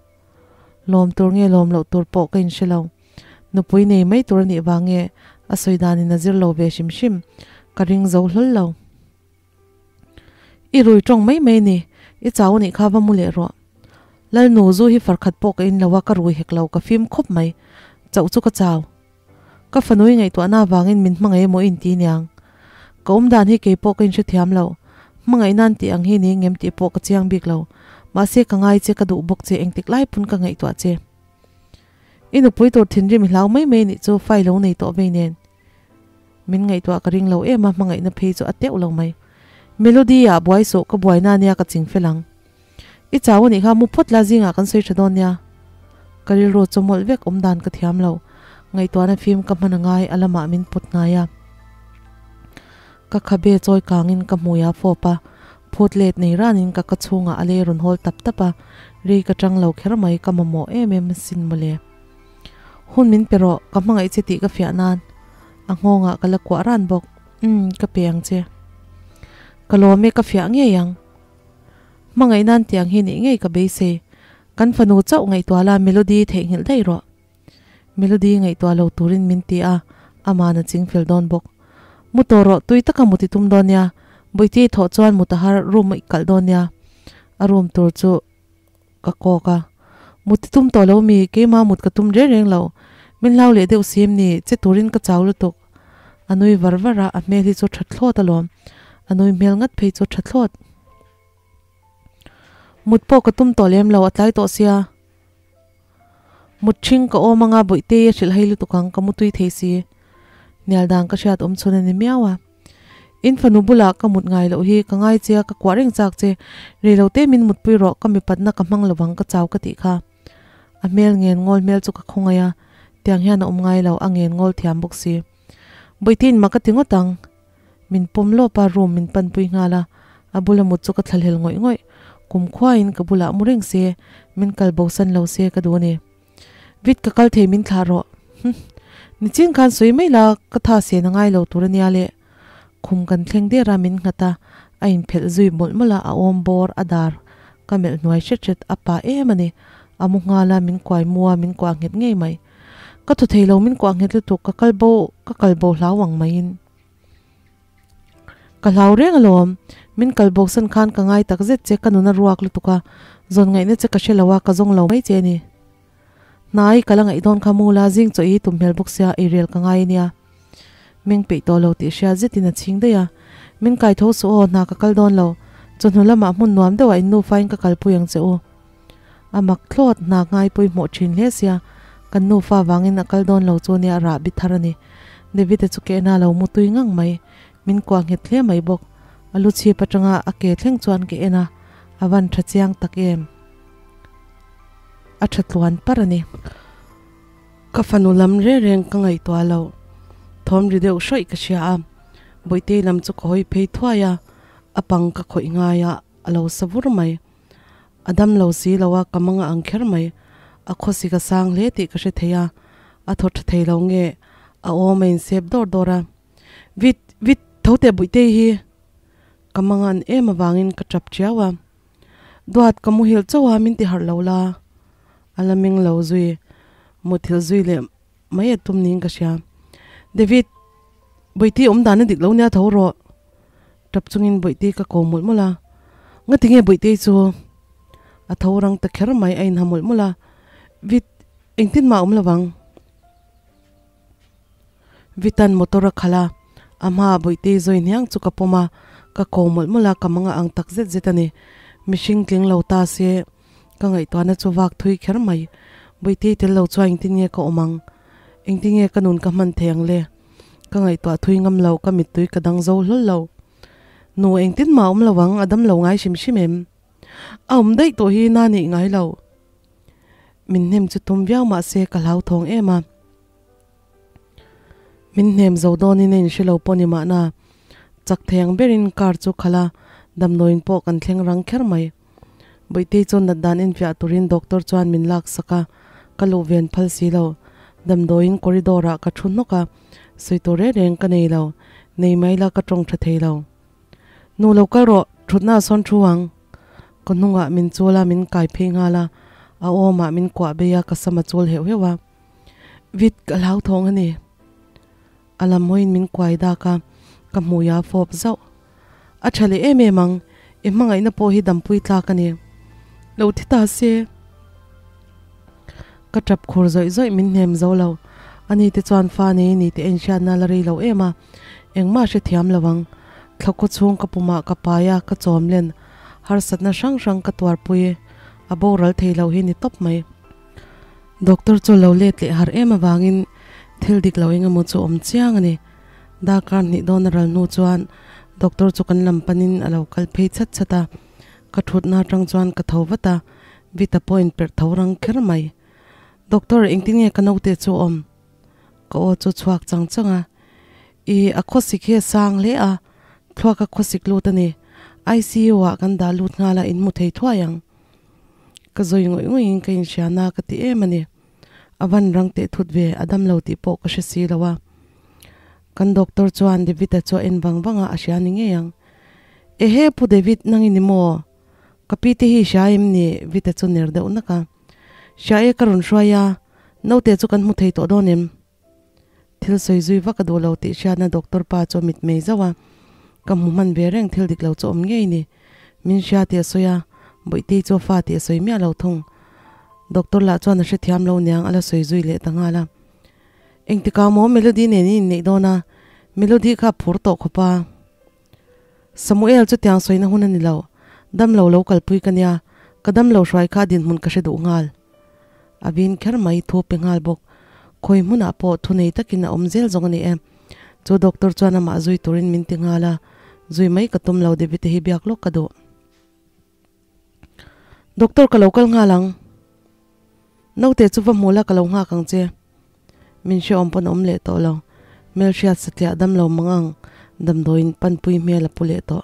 [SPEAKER 1] Lawm tur nge lawm loh tur pawh ka inhre lo. Nupui nei mai tur a nih vang nge a sawi danin a zir lo ve hrim hrim. Ka ring zo hlawl lo. I rui tawng mai mai ni, i chau anih kha va mu leh rawh. Lalnu zu hi farkhat pawh ka in lo a, ka rui hek lo, ka fim khawp mai. Chauh chu ka chau. Ka fanui ngaihtuahna avangin min hmangaih emaw i inti niang. Ka awm dan hi kei pawh ka inhrethiam lo. Hmangaih nan tih ang hi ni ngem tih pawh ka chiang bik lo. Mahse ka ngai che, ka duh bawk che, engtik lai pawn ka ngaihtuah che. I nupui tur thinrim i hlau mai mai anih chu file lo nei tawh vei nen. Min ngaihtuah ka ring lo em a, hmangaihna phei chu a teuh lo mai. Melody ah buai suh, ka buaina ania ka ching fel ang. I chau anih kha mu phawt la zingah kan sawi tha dawn nia. Ka rilru chu mawlh vek awm dan ka thiam lo. Ngaihtuahna fim ka hman angai a lamah min put hnai a. Ka khabe chawi kangin ka hmui a fawp a, phut let nei ranin ka ka chhungah a lei rawn hawl tap tap a, ri ka tang lo kher mai ka mamawh em em asin mawle. Hun min pe rawh, ka hmangaih che tih ka fiah nan a nghawngah ka la kuah ran bawk. Umm, ka pe ang che. Ka lawm e, ka fiah ngei ang. Hmangaih nan tiang hi nih ngei ka beisei. Kan fanu chauh ngaihtuah la Melody theihnghilh daih rawh. Melody ngaihtuah lo turin min ti a, ama'n a ching fel dawn bawk. Mu tawh rawh, tui taka mut i tum dawn nia. Bawihte i thawh chuan mut a har, room i kalh dawn nia. A room tur chu. Ka kawk a, Mut i tum tawh lo mi, keimah mut ka tum reng reng lo. Min hlau leh deuh si em ni, che turin ka chau lutuk. A nui var var a, a hmel hi chu tha thlawt alawm. A nui hmel ngat phei chu tha thlawt. Mut pawh ka tum tawh lem lo, a tlai tawh sia. Mut ṭhing ka awm anga Bawihtei a hrilh hai lutuk ang, ka mutui thei si. Hnial dan ka hriat awm chhun a ni miau a. In fanu bulah ka mut ngai loh hi ka ngai che a, ka kuah reng chak che. Rei lo te min mutpui rawh, ka mipatna ka hmang lovang ka chau ka tih kha. A hmel ngen ngawl hmel chu ka khawngaih a, tiang hian a awm ngai lo, a ngen ngawl thiam bawk si. Bawihteiin mak a ti ngawt ang. Min pawm lawp a, room min panpui nghal a, a bula mut chu ka thlahlel ngawih ngawih. Kum khuain ka bulah mu reng se, min kal bosan lo se ka duh a ni. Vit ka kal thei min thlah rawh. Hm. Nichin khan sawi mai la, ka tha sen a ngai lo tur a nia le. Khum kan thleng der a, min nghat a, a inphelh zui mawlh mawlh a, a awm bawr, a dar ka melh hnuai hret hret, a pa em a ni. A mu nghal a, min kuai mu a, min kuah nghet ngei mai. Ka thaw thei lo, min kuah nghet lutuk, ka kal bo, ka kal bo hlau ang maiin. Ka hlau reng alawm. Min kal bosan khan ka ngai tak zet che ka nun a ruak lutuk a, zawn ngaihna che ka hre lo a, ka zawng lo mai che a ni. Hnai ka la ngaih dawn kha mu la zing chaw i tum hmel bawk sia eirel ka ngai ania. Meng peih tawh lo tih hriat zetin a chhing daih a. Min kai tho suh aw, hna ka kal dawn lo. Chawhnu lamah hmun nuam deuhah in nufa in ka kalpui ang che u. A mak thlawt, hna ngai pawimawh thin hle sia, kan nufa vangin a kal dawn lo chu nia rah bi thar a ni. David-a chu kehna a lo mu tui ngang mai. Min kuah nghet hle mai bawk. A lu chhip atanga a ke thleng chuan ke en a, a van tha chiang tak em. A tha tluan par a ni. Ka fanu lam reng reng ka ngaihtuah lo. Thawm ri deuh hrawih ka hria a, Bawihtei lam chu ka hawi phei thuai a, a pang ka khawih ngai a, a lo sa vur mai. A dam lo si lo a, ka mang a ang kher mai. A khawsik a sang hle tih ka hre thei a, a thaw tha thei lo nge a awm a insep dawr dawr a. Vit, vit, tho teh Bawihtei hi! Ka mang an em avangin ka tap chiau a. Duat ka muhilh chauh a min ti harh lo la, a la meng lo zui, muthilh zui leh mai a tum niin ka hria. David, Bawihti awm dan a dik lo nia tho rawh. Tap chungin Bawihti ka ko mawlh mawlh a, Ngati nge Bawihti chu? A tho rang ta kher mai a inha mawlh mawlh a, Vid, engtin mah a awm lo vang. Vitan motor a khalh a, a hmaah Bawihte zawi hniang chu ka pawm a, ka ko mawlh mawlh a, ka mang a ang tak zet zet a ni. Mihring tling lo ta se, ka ngaihtuahna chu vak thui kher mai. Bawihte tel lo chuan engtin nge ka awm ang? Engtin nge ka nun ka hman thei ang le? Ka ngaihtuah thui ngam lo, ka mittui ka dang zo hlawl lo. Nu, engtin mah awm lo ang, a dam lo ngai hrim hrim em? A awm daih tawh hi na nih ngai lo. Min hnem chu tum viau mah se ka hlauthawng em a. Min hnem zo dawnin a inhre lo pawh ni mahna, chak thei ang berin car chu khalh a, damdawiin pawh kan thleng rang kher mai. Bawihtei chu nat dan enfiah turin doctor chuan min lak sak a, ka luh ven phal si lo. Damdawiin corridor ah ka thu hnawk a, sawi tur reng reng ka nei lo, nei mai la ka tawng tha thei lo. Nu lo kal rawh, thutna a sawn thu ang. Ka hnungah min chul a, min kai phei nghal a, a awmah min kuah bei a, ka sam a chul heuh heuh a. Vit ka hlauthawng a ni. A lam hawiin min kuai dak a, ka hmui a fawp zauh. A tha leh em em ang, i hmangaihna pawh hi dampui tlak a ni. Lo thi ta se. Ka tap khur zawih zawih min hnem zo lo. Ani te chuan fa nei ni te en hriatna la rei lo em a, engmah hrethiam lo ang. Thla khaw chhung ka pumah ka pai a, ka chawm len. Harsatna hrang hrang ka tuarpui. A boral thei lo hi ni tawp mai. Doctor chu lo let leh har em avangin thil dik lo eng emaw chu awm chiang a ni. Darkar hnih dawn a ral hnu chuan doctor chu kan lam panin a lo kal phei chhat chhat a, ka thutna atang chuan ka tho vat a, Vita pawh in perh tho rang kher mai. Doctor engtin nge ka naute chu awm? Ka aw chu chhuak chang chang a, I a khawsik hi a sang hle a, thluak a khawsik lut a ni. ICU ah kan dah lut nghal a, in hmu thei thuai ang. Ka zawi ngawih ngawih in ka inhria na ka ti em a ni. A van rang teh thut ve, a dam lo tih pawh ka hre si lo a. Kan doctor chuan David-a chu a en vang vang a, a hria ni ngei ang. Ehe Pu David, nang i ni maw? Ka pi te hi i hria em ni? Vita chu ner deuh nak a. Hria e ka rawn hruai a, naute chu kan hmu thei tawh dawn em? Thil sawi zui vak a duh lo tih hriatna doctor pa chu a mit mei zauh a, ka hmu hman ve reng thil dik lo chu awm ngei ni. Min hria tih a sawi a, Bawihtei chu a fa tih a sawi miah lo thung. Doctor lah chuan a hrethiam lo niang a la sawi zui leh ta nghal a. Engtikah maw Melody nen in inneih dawn a, Melody kha a phur tawh khawp a. Samuel chu tiang sawina hun a ni lo, damlo lo kalpui ka nia, ka damlo hruai kha dinhmun ka hre duh nghal. A vin kher mai thu pe nghal bawk. Khawi hmunah pawh thu nei takin a awm zel zawng a ni e. Chu doctor chuan amah zui turin min ti nghal a, zui mai ka tum lo David te hi biak lawk ka duh. Doctor ka lo kal nghal ang. Naute chu va hmu la ka lo nghak ang che. Min hrehawm pawn a awm leh tawh lo. Hmelhriat satliah dam lo mang ang damdawiin panpui hmel a pu leh tawh.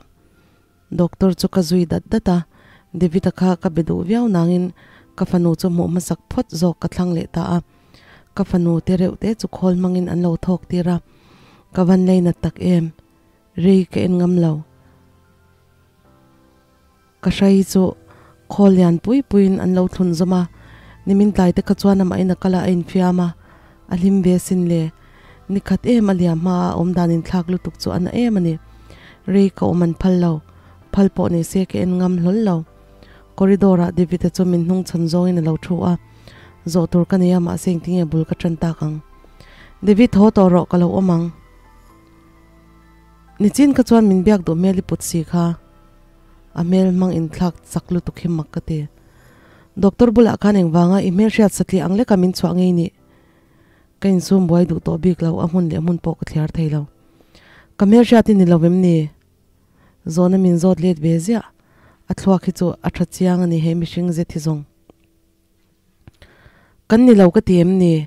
[SPEAKER 1] Doctor chu ka zui dat dat a, David-a kha ka be duh viau nangin ka fanu chu hmuh hmasak phawt zawk ka thlang leh ta a. Ka fanu te reuh te chu khawl hmangin an lo thawk tir a, ka van lei nat tak em? Rei ka en ngam lo. Ka hrai chu khawl lian pui puiin an lo thlun zawm a, nimin tlai te kha chuan amah in a kal a, a infiam a, a hlim ve sin le. Ni khat em a liam hma a awm dan inthlak lutuk chu a na em a ni. Rei ka awm an phal lo, phal pawh ni se ka en ngam hlawl lo. Corridor ah David-a chu min hnung chhan zawngin a lo thu a, zawh tur ka nei a mahse engtinge bul ka tan tak ang. David haw tawh rawh ka lo awm ang. Nichin kha chuan min biak duh hmel i put si kha. A hmel hmang inthlak chak lutuk hi mak ka ti. Doctor bulah khan engvanga i hmelhriat satliah ang leka min chhuah ngei nih? Ka insum buai duh tawh bik lo, a hmun leh hmun pawh ka thliar thei lo. Ka hmelhriat i ni lo em ni? Zawhna min zawt let ve ziah. A thluak hi chu a tha chiang a ni he mihring zet hi zawng. Kan ni lo ka ti em ni?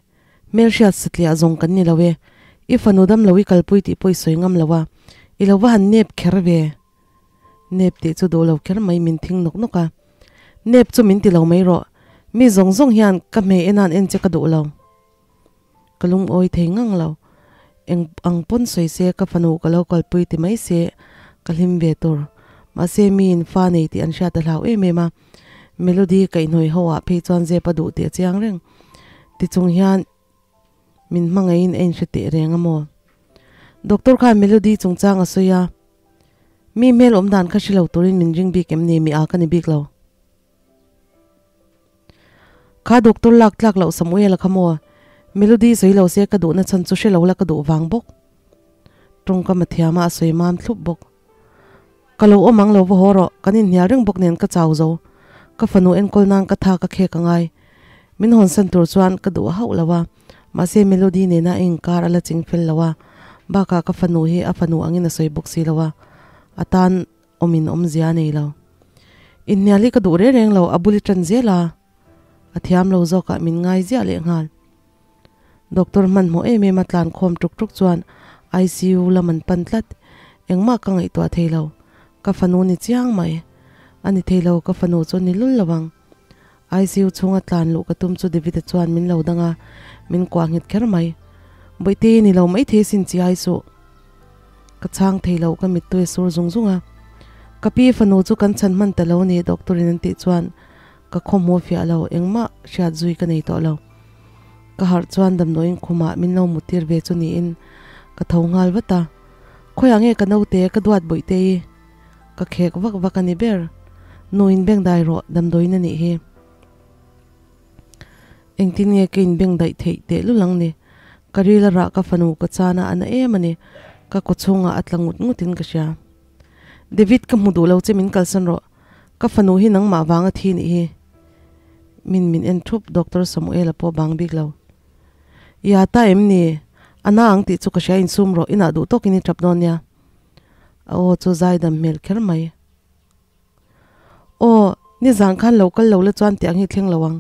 [SPEAKER 1] Hmelhriat satliah zawng kan ni lo e. I fanu dam lo i kalpui tih pawh i sawi ngam lo a, i lo va han nep kher ve. Nep tih chu duh lo kher mai min thing nawk nawk a. Nep chu min ti lo mai rawh. Mi zawng zawng hian ka hmei enan en che ka duh lo. Ka lungawi thei ngang lo. Eng ang pawn sawi se ka fanu ka lo kalpui ti mai se ka hlim ve tur. Mahse miin fa nei tih an hriat a hlau em em a. Melody kaihhnawih ho ah phei chuan zep a duh tih a chiang reng. Tichung hian min hmangaihin a inhre teh reng a maw? Doctor khan Melody chungchang a sawi a. Mi hmel awm dan kha hre lo turin min ring bik em ni? Mi a ka ni bik lo. Kha doctor lak tlak loh Samuel-a kha maw? Melody sawi lo se ka duhna chhan chu hre lo la ka duh vang bawk. Tawngkam a thiam a, a sawi mam thlup bawk. Ka lo awm ang lo va haw rawh, kan inhnial reng bawk nen ka chau zo. Ka fanu enkawl nan ka tha ka khek a ngai. Min hawnsan tur chuan ka duh hauh lo a, mahse Melody nena a inkar a la ching fel lo a, bakah ka fanu hi a fanu angin a sawi bawk si lo a, a tan awmin awmzia a nei lo. Inhnial hi ka duh reng reng lo, a bul i ṭan zel a, a thiam lo zawkah min ngai ziah leh nghal. Doctor hmanhmawh em em a tlan khawm ṭuk ṭuk chuan ICU lam an pan tlat, engmah ka ngaihtuah thei lo, ka fanu ni chiang mai. A ni thei lo, ka fanu chu ni lul lo ang. ICU chhunga tlan luh ka tum chu David-a chuan min lo dang a, min kuah nghet kher mai. Bawihte ni lo maithei sin chi ai suh. Ka chhang thei lo, ka mittui a sur zung zung a. Ka pi fanu chu kan chhan hman ta lo ni doctor in an tih chuan ka khawhmuh fiah lo, engmah hriat zui ka nei tawh lo. Ka harh chuan damdawiin khumah min lo muttir ve chu niin ka tho nghal vat a. Khawiah nge ka naute ka duat bawihte i? Ka khek vak vak a ni ber. Nu in beng dai rawh, damdawiin a nih hi. Engtin nge ka in beng daih theih teh lul ang ni. Ka ril a rah ka fanu ka chan a, a na em a ni. Ka kaw chhungah a tla ngut ngut in ka hria. David ka hmu duh lo che min kalsan rawh. Ka fanu hi nangmah vang a thi nih hi. Min min en thup Doctor Samuel a pawh bang bik lo. Ia ta em ni? A na ang tih chu ka hria insum rawh inah duh tawkin i tap dawn nia. A aw chu zaidam hmel kher mai. Aw, nizan khan lo kal lo la chuan tiang hi thleng lo ang.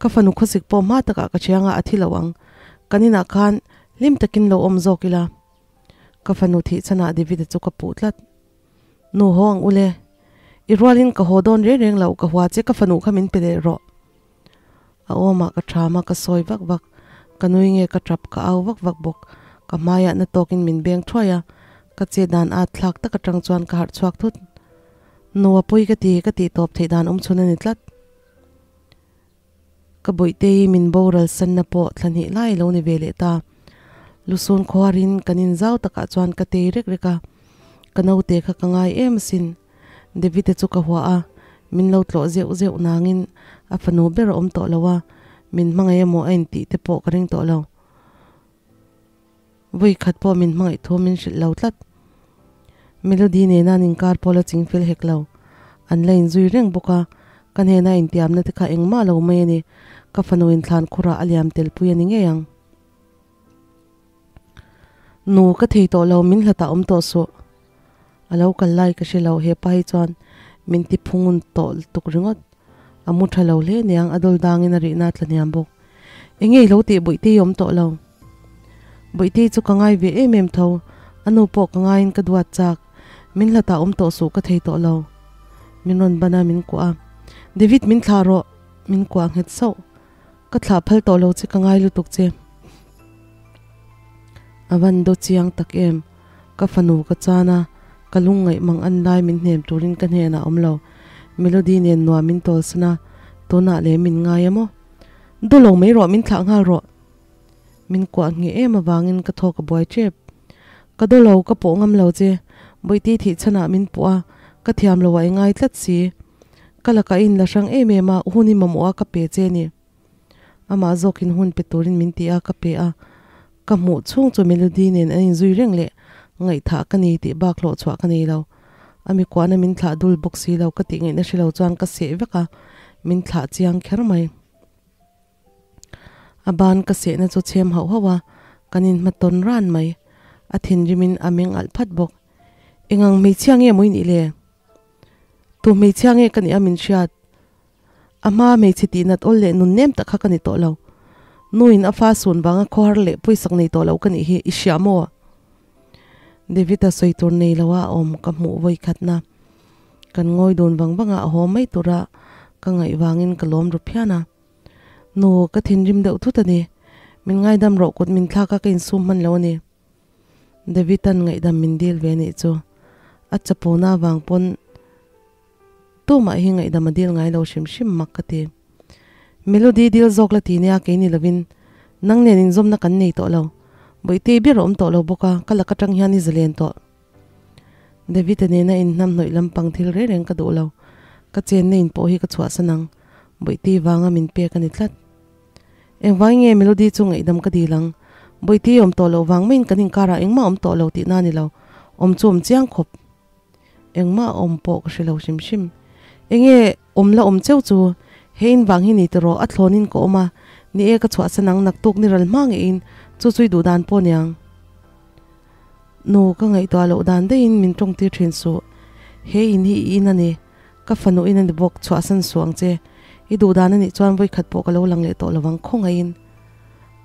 [SPEAKER 1] Ka fanu khawsik pawh hma takah ka thiang a, a thi lo ang. Kan inah khan hlim takin lo awm zawk ila. Ka fanu thih chhanah David-a chu ka puh tlat. Nu haw ang ule. I rualin ka haw dawn reng reng lo, ka hua che ka fanu kha min pe leh rawh. A awmah ka ṭham a, ka sawi vak vak. Ka nui nge ka ṭap, ka au vak vak bawk. Ka hmaiah na tawkin min beng thuai a, ka che dan at thlak tak aṭang chuan ka harh chhuak thut. Nu a pawi ka ti, ka tih tawp theih dan awm chhun a ni tlat. Ka bawihte hi min boral sanna pawh thla hnih lai lo ni ve leh ta. Lusun khuarin kan inzau takah chuan ka tei rek rek a, ka naute kha ka ngai em asin. David-a chu ka hua a, min lo tlawh zeuh zeuh nangin a fanu ber a awm tawh lo a, min hmangaih emaw a intih te pawh ka ring tawh lo. Vawi khat pawh min hmangaih thu min hrilh lo tlat. Melody nena an inkar pawh la ching fel hek lo. An la inzui reng bawk a, ka hnena intiamna te kha engmah lo mai a ni, ka fanu inthlan khurah a liam tel pui a ni ngei ang. Nu ka thei tawh lo, min hlatah awm tawh suh. A lo kal lai ka hre lo, hepa hi chuan min ti phungun tawh tuk ringawt. A mu tha lo hle niang, a dawl dangin a rihna a tla hniam bawk. Enge i lo tih Bawihte i awm tawh lo? Bawihte chu ka ngai ve em em tho, a nu pawh ka ngaiin ka duat chak. Min hlatah awm tawh suh ka thei tawh lo. Min rawn ban a, min kuah a. David min thlah rawh, min kuah nghet sauh. Ka thlah phal tawh lo che ka ngai lutuk che. A van daw chiang tak em. Ka fanu ka chan a, ka lung ngaih mang an lai min hnem turin ka hnenah awm lo. Melody nen nuam min tawlsan a, tunah leh min ngai a maw? Daw lo mai rawh min thlah nghal rawh. Min kuah ngheh em avangin ka thawk a buai tep. Ka daw lo ka pawh ngam lo che. Bawihte thih chhanah min puh a, ka thiam lo ah i ngai tlat si. Ka lakah i inla hrang em em a, hun i mamawh a ka pe che ni. Amah zawkin hun pe turin min ti a, ka pe a. Ka hmuh chhung chu Melody nen an inzui reng leh ngaihthah ka ni tih bak hlawh chhuah ka nei lo. A mi kuahna min thlah dul bawk si lo ka tih ngaihna hre lo chuan ka seh vek a, min thlah chiang kher mai. A ban ka sehna chu chhem hauh hauh a, kan inhma tawn ran mai. A thinrimin a meng alh phat bawk. Engang hmeichhia nge maw i nih le? Tu hmeichhia nge ka nih a min hriat? A hma hmeichhe tih nat awl leh nun nem tak kha ka ni tawh lo. Nuin a fa sun vanga khawhar leh pawisak nei tawh lo ka nih hi i hria maw? David-a sawi tur nei lo a awm ka hmuh vawi khatna. Kan ngawi dun vang vang a, a haw mai tura ka ngaih vangin ka lawm ru phian a. Nu, ka thinrim deuh thut a ni. Min ngaidam rawh kut min thlak a ka insum hman lo a ni. David-a'n ngaihdam min dil ve nih chu. A chapona avang pawn tumah hi ngaihdam a dil ngai lo hrim hrim mak ka ti. Melody dil zawk la ti nia kei ni lovin nang nen inzawmna kan nei tawh lo. Bawihte ber a awm tawh lo bawk a, ka lak atang hian i zalen tawh. David-a nena inhnamhnawih lampang thil reng reng ka duh lo. Ka chenna in pawh hi ka chhuahsan ang. Bawihte vanga min pek a ni tlat. Engvai nge Melody chu ngaihdam ka dil ang? Bawihte awm tawh loh vang maiin kan inkarah engmah awm tawh lo tihna a ni lo. Awm chu awm chiang khawp. Engmah awm pawh ka hre lo hrim hrim. Enge awm la awm cheu chu? He in vang hi ni tawh rawh, a thlawnin ka awm a, ni e ka chhuahsan ang naktuk ni ral hma ngeihin chu chu i duh dan pawh niang. Nu, ka ngaihtuah loh dan daihin min tawng tir thin suh. He in hi i in a ni, ka fanu in a ni bawk, chhuahsan suh ang che. I duh dan a nih chuan vawikhat pawh ka lo lang leh tawh lovang khawngaihin.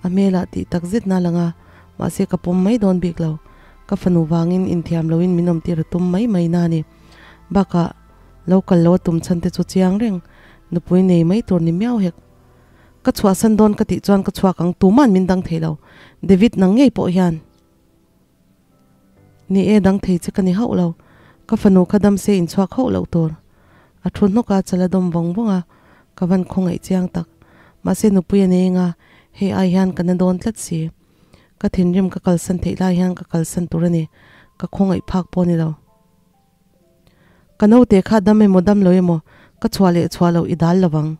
[SPEAKER 1] A hmelah tih tak zet na lang a, mahse ka pawm mai dawn bik lo. Ka fanu vangin inthiam loin min awmtir a tum mai mai na a ni. Bakah, lo kal lo a tum chhan te chu chiang reng, nupui nei mai tur ni miau hek. Ka chhuahsan dawn ka tih chuan ka chhuak ang, tuman min dang thei lo, David nang ngei pawh hian. Ni e, dang thei che ka ni hauh lo. Ka fanu kha dam se inchhuak hauh loh tur. A thu hnawk a, chala dawm vawng vawng a, ka van khawngaih chiang tak. Mahse nupui a nei anga, hei ai hian ka na dawn tlat si. Ka thinrim ka kalsan theih lai hian ka kalsan tur a ni, ka khawngaih phak pawh a ni lo. Ka naute kha dam emaw dam lo emaw ka chhuah leh chhuah loh i dal lovang.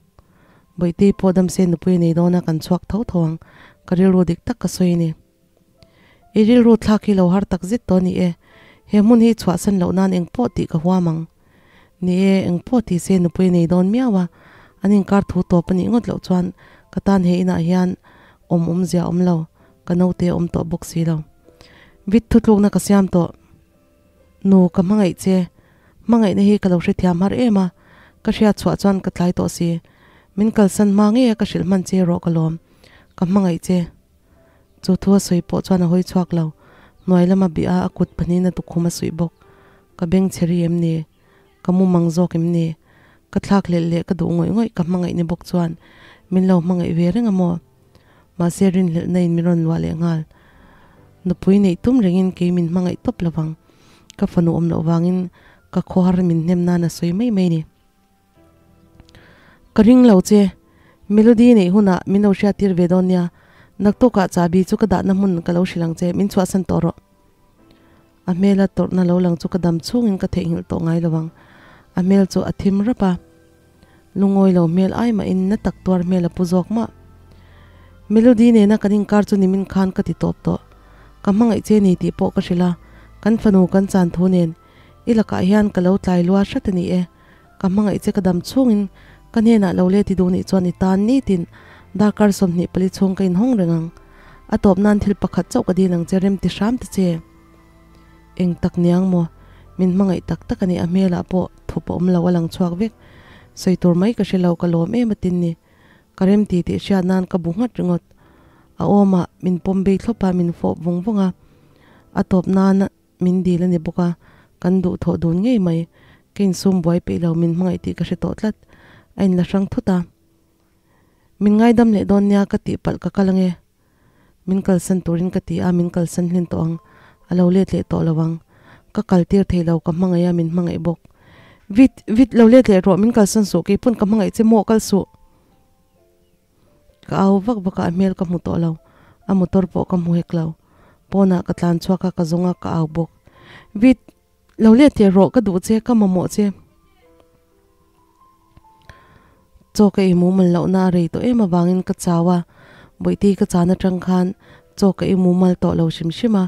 [SPEAKER 1] Bawihtei pawh dam se nupui a nei dawn a, kan chhuak tho tho ang, ka rilru dik tak ka sawi a ni. I rilru thlak hi lo har tak zet tawh a ni e. He hmun hi chhuahsan loh nan eng pawh tih ka huam ang. Ni e, eng pawh ti se nupui a nei dawn miau a, an inkar thu tawp a nih ngawt loh chuan ka tan he inah hian awm awmzia awm lo, ka naute a awm tawh bawk si lo. Vit thutlukna ka siam tawh. Nu, ka hmangaih che. Hmangaihna hi ka lo hrethiam har em a, ka hriat chhuah chuan ka tlai tawh si. Min kalsan hma ngei a ka hrilh hman che rawh ka lawm. Ka hmangaih che. Chu thu a sawi pawh chuan a hawi chhuak lo. Hnuai lama bih a, a kut pahnihin a tukhum a suih bawk. Ka beng chhe ri em ni? Ka mumang zawk em ni? Ka thlak hlelh leh ka duh ngawih ngawih ka hmangaih ni bawk chuan min lo hmangaih ve reng a maw? Mahse rinhlelhna in min rawn luah leh nghal. Nupui neih tum rengin kei min hmangaih tawp lovang. Ka fanu awm loh vangin ka khawhar min hnem nan a sawi mai mai ni. Ka ring lo che. Melody neih hunah min lo hriattir ve dawn nia. Naktukah chahbi chu ka dahna hmun ka lo hrilh ang che, min chhuahsan tawh rawh. A hmela tawrhna lo lang chu ka dam chhungin ka theihnghilh tawh ngai lo ang. A hmel chu a thim rap a. Lungawi lo hmel ai mahin na tak tuar hmel a pu zawk mah. Melody nena kan inkar chu nimin khan ka ti tawp tawh. Ka hmangaih che ni tih pawh ka hrilh a, kan fanu kan chan thu nen i lakah hian ka lo tlai lua hrat a ni e. Ka hmangaih che ka dam chhungin ka hnenah lo let i duh nih chuan i tan nitin darkar 24 chhung ka inhawng reng ang. A tawp nan thil pakhat chauh ka dil ang che rem ti hram ta che. Eng tak niang maw? Min hmangaih tak tak a ni a hmelah pawh thup a awm lo a lang chhuak vek. Sawi tur mai ka hre lo ka lawm em atin ni. Ka rem ti tih hriat nan ka bu nghat ringawt. A awmah min pawm bei thlawp a min fawp vung vung a. A tawp nan Min dil a ni bawk a, kan duh thawh dun ngei mai. Ka insum buai peih lo, min hmangaih tih ka hre tawh tlat. A inla hrang thut a. Min ngaidam leh dawn nia ka tih palh ka kal ange. Min kalsan turin ka ti a, min kalsan hlen tawh ang. A lo let leh tawh lo ang. Ka kal tir thei lo, ka hmangaih a, min hmangaih bawk. Vit, vit, lo let leh rawh, min kalsan suh, keipawn ka hmangaih che maw, kal suh. Ka au vak vak a, a hmel ka hmu tawh lo. A motor pawh ka hmu hek lo. Pawnah ka tlan chhuak a, ka zawng a, ka au bawk. Vit! Lo let teh rawh ka duh che ka mamawh che. Chaw ka ei mumal lohna a rei tawh em avangin ka chau a, Bawihti ka chan atang khan chaw ka ei mumal tawh lo hrim hrim a,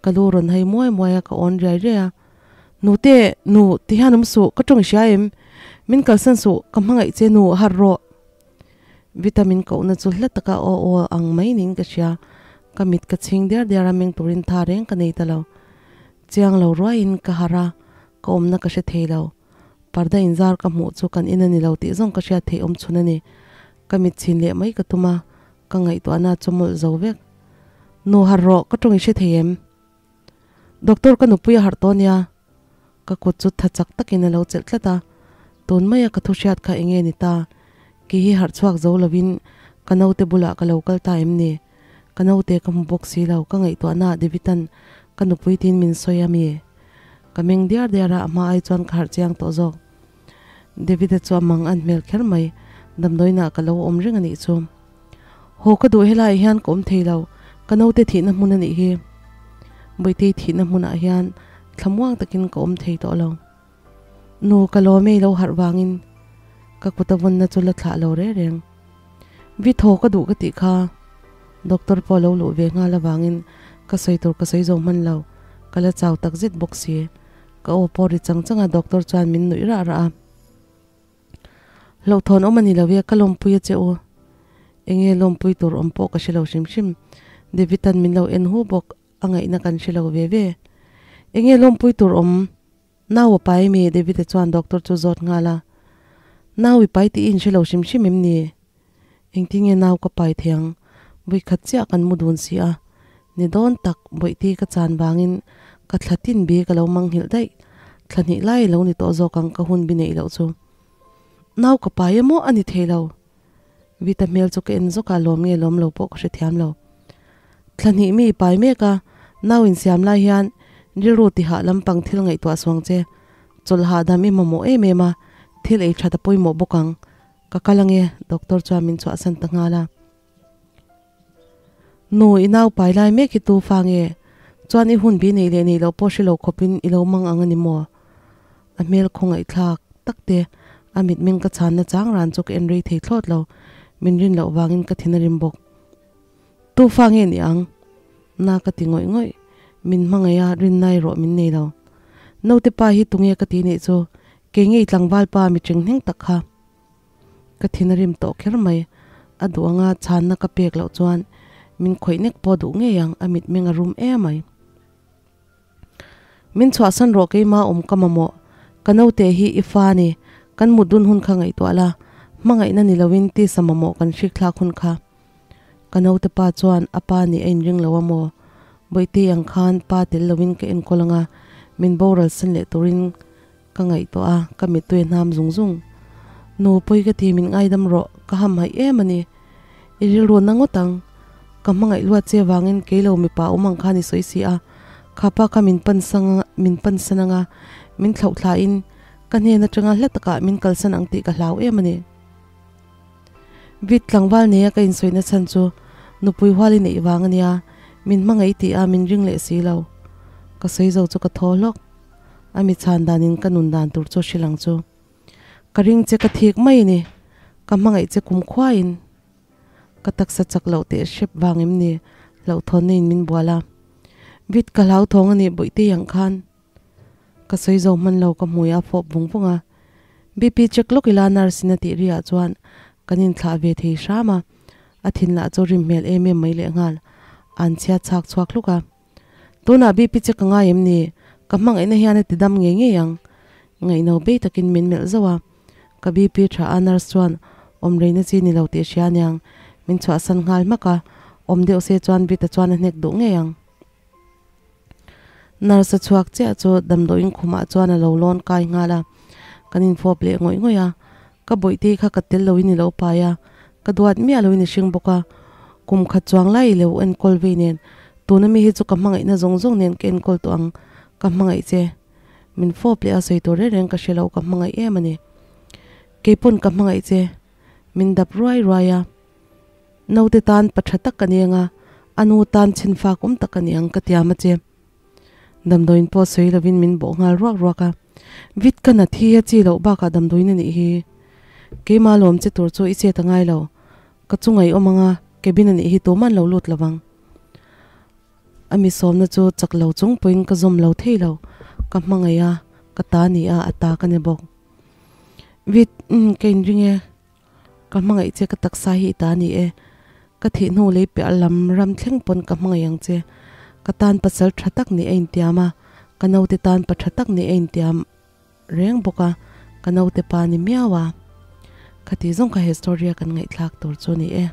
[SPEAKER 1] ka lu rawn hai muai muai a ka awn riai riai a. Nute, nu, ti hian awm suh, ka tawng i hria em? Min kalsan suh, ka hmangaih che nu, harh rawh. Vitamin kohna chu hla taka aw aw ang mai niin ka hria, ka mit ka chhing diar diar a meng turin tha reng ka nei ta lo. Chiang lo ruaiin ka harh a, ka awmna ka hre thei lo. Parda inzar ka hmuh chu kan in a ni lo tih zawng ka hriat theih awm chhun a ni. Ka mit chhin leh mai ka tum a, ka ngaihtuahna chu mawlh zo vek. Nu harh rawh, ka tawng i hre thei em? Doctor ka nupui a harh tawh nia. Ka kut chu tha chak takin a lo chelh tlat a, tun maia ka thu hriat kha enge ni ta? Ki hi harh chhuak zo lovin ka naute bulah ka lo kal ta em ni? Ka naute ka hmu bawk si lo, ka ngaihtuahnaah Davidan ka nupui tiin min sawi a mi? Ka meng diar diar a, a hma ai chuan ka harh chiang tawh zawk. Davida chu a mang an hmel kher mai, damdawiinah ka lo awm reng a nih chu. Haw ka duh helaiah hian ka awm thei lo, ka naute thihna hmun a nih hi. Bawitei thihna hmunah hian thlamuang takin ka awm thei tawh lo. Nu, ka lawm e i lo harh vangin ka kut a vawnna chu la thlah lo reng reng. Vi thaw ka duh ka tih kha doctor pawh a lo luh ve nghal avangin ka sawi tur ka sawi zo hman lo, ka la chau tak zet bawk si. Ka aw pawh ri chang chang a doctor chuan min nuih rah rah a. Hlauhthawn awm a ni lo e, ka lawmpui a che u. Enge lawmpui tur awm pawh ka hre lo hrim hrim. David-a'n min lo en hu bawk, a ngaihna kan hre lo ve ve. Enge lawmpui tur awm? Nau a pai mi? David-a chuan doctor chu zawt nghal a. Nau i pai tih i inhre lo hrim hrim em ni? Engtinge nau ka pai thei ang? Vawikhat chiah kan mu dun si a. Ni dawn tak, bawihti ka chan vangin ka thla tin bi ka lo manghilh daih. Thla hnih lai lo ni tawh zawk ang ka hun bi neih loh chu. Nau ka pai emaw a ni thei lo. Vita hmel chu ka en zawk a, lawm nge lawm lo pawh ka hrethiam lo. Thla hnih mi i pai mek a, nau insiam lai hian rilru tihah lampang thil ngaihtuah suang che. Chawlh hahdam i mamawh em em a, thil ei that a pawimawh bawk ang. Ka kal ange, doctor chuan min chhuahsan ta nghal a. Nu, i nau pai lai mek hi tu fa nge? Chuan i hun bi nei leh nei loh pawh hre lo khawpin i lo mang ang a ni maw? A hmel khawngaihthlak tak te, a mitmeng ka chhanna chang ran chu ka en rei thei thlawt lo, min rin loh vangin ka thin a rim bawk. Tu fa nge ni ang? Na ka ti ngawih ngawih, min hmangaih a, rinna erawh min nei lo. Naute pa hi tunge ka ti nih chu, kei ngei tlangval pa mi chenghneng tak kha. Ka thin a rim tawh kher mai, a duh anga chhanna ka pek loh chuan min khawih nek pawh duh ngei ang, a mitmeng a rum em mai. Min chhuahsan rawh keima awm ka mamawh, ka naute hi i fa ni, kan mut dun hun kha ngaihtuah la, hmangaihna ni loin tisa mamawh kan hrik thlak hun kha. Ka naute pa chuan a pa nih a inring lo a maw? Bawihte ang khan pa tel loin ka enkawl anga min boral san leh turin ka ngaihtuah a, ka mittui a hnam zung zung. Nu, pawi ka ti min ngaidam rawh, ka ham haih em a ni. I rilru na ngawt ang. Ka hmangaih luat che vangin kei lo mipa awm ang khan i sawi si a, kha pa kha min pan sang min pan san anga min thlauh thlain ka hnen atanga hla takah min kalsan ang tih ka hlau em a ni. Vit tlangval neia ka insawina chhan chu nupui hual i neih vang a nia, min hmangaih tih a min ring leh si lo. Ka sawi zo chu ka thaw hlawk. A mi chhan danin ka nun dan tur chu hrilh ang chu. Ka ring che ka thik mai a ni, ka hmangaih che kum khuaiin. Ka taksa chak loh teh hrep vang em ni, hlauhthawnna in min bual a. Vit ka hlauthawng a nih bawihte ang khan. Ka sawi zo hman lo ka hmui a fawp vung vung a. BP check lawk ila nurse in a tih ri ah chuan kan inthlah ve thei hram a, a thin lah chu rim hmel em em mai lehnghal an chhiat chhak chhuak hluk a. Tunah BP check ka ngai em ni? Ka hmangaihna hian a ti dam ngei ngei ang. Ngaihno bei takin min melh zauh a. Ka BP tha a nurse chuan awm reina chi ni lo tih hria aniang min chhuahsan nghal hmak a, awm deuh se chuan Vita chuan a hnek duh ngei ang. Nurse a chhuak chiah chu damdawiin khumah chuan a lo lawn kai nghal a, kan infawp leh ngawih ngawih a, ka bawihte kha ka tel loin i lo pai a, ka duat miah loin i hring bawk a, kum khat chuang lai i lo enkawl vei nen, tuna mi hi chu ka hmangaihna zawng zawng nen ka enkawl tawh ang, ka hmangaih che. Min fawp leh a sawi tur reng reng ka hre lo, ka hmangaih em a ni. Keipawn ka hmangaih che. Min dap ruai ruai a. Naute tan pa tha tak ka ni anga, a nu tan chhinfak awm tak ka ni ang ka tiam a che. Damdawiin pawh sawi lovin min bawh nghal ruak ruak a. Vit ka na thi a chi loh bakah damdawiin a nih hi. Keimah lawm che tur chu i chet a ngai lo. Ka chunga i awm ang a, cabin a nih hi tuman lo lut lovang. A mi sawmna chu chak lo chung pawhin ka zawm lo thei lo. Ka hmangaih a, ka ta ni a, a ta ka ni bawk. Vit, umm ka inring e. Ka hmangaih che ka taksa hi i ta ni e. Ka thih hnu lei piah lam ram thleng pawn ka hmangaih ang che. Ka tan pasal tha tak nih a intiam a, ka naute tan pa tha tak nih a intiam reng bawk a, ka naute pa ni miau a. Khati zawng kha he story a kan ngaihthlak tur chu ni e.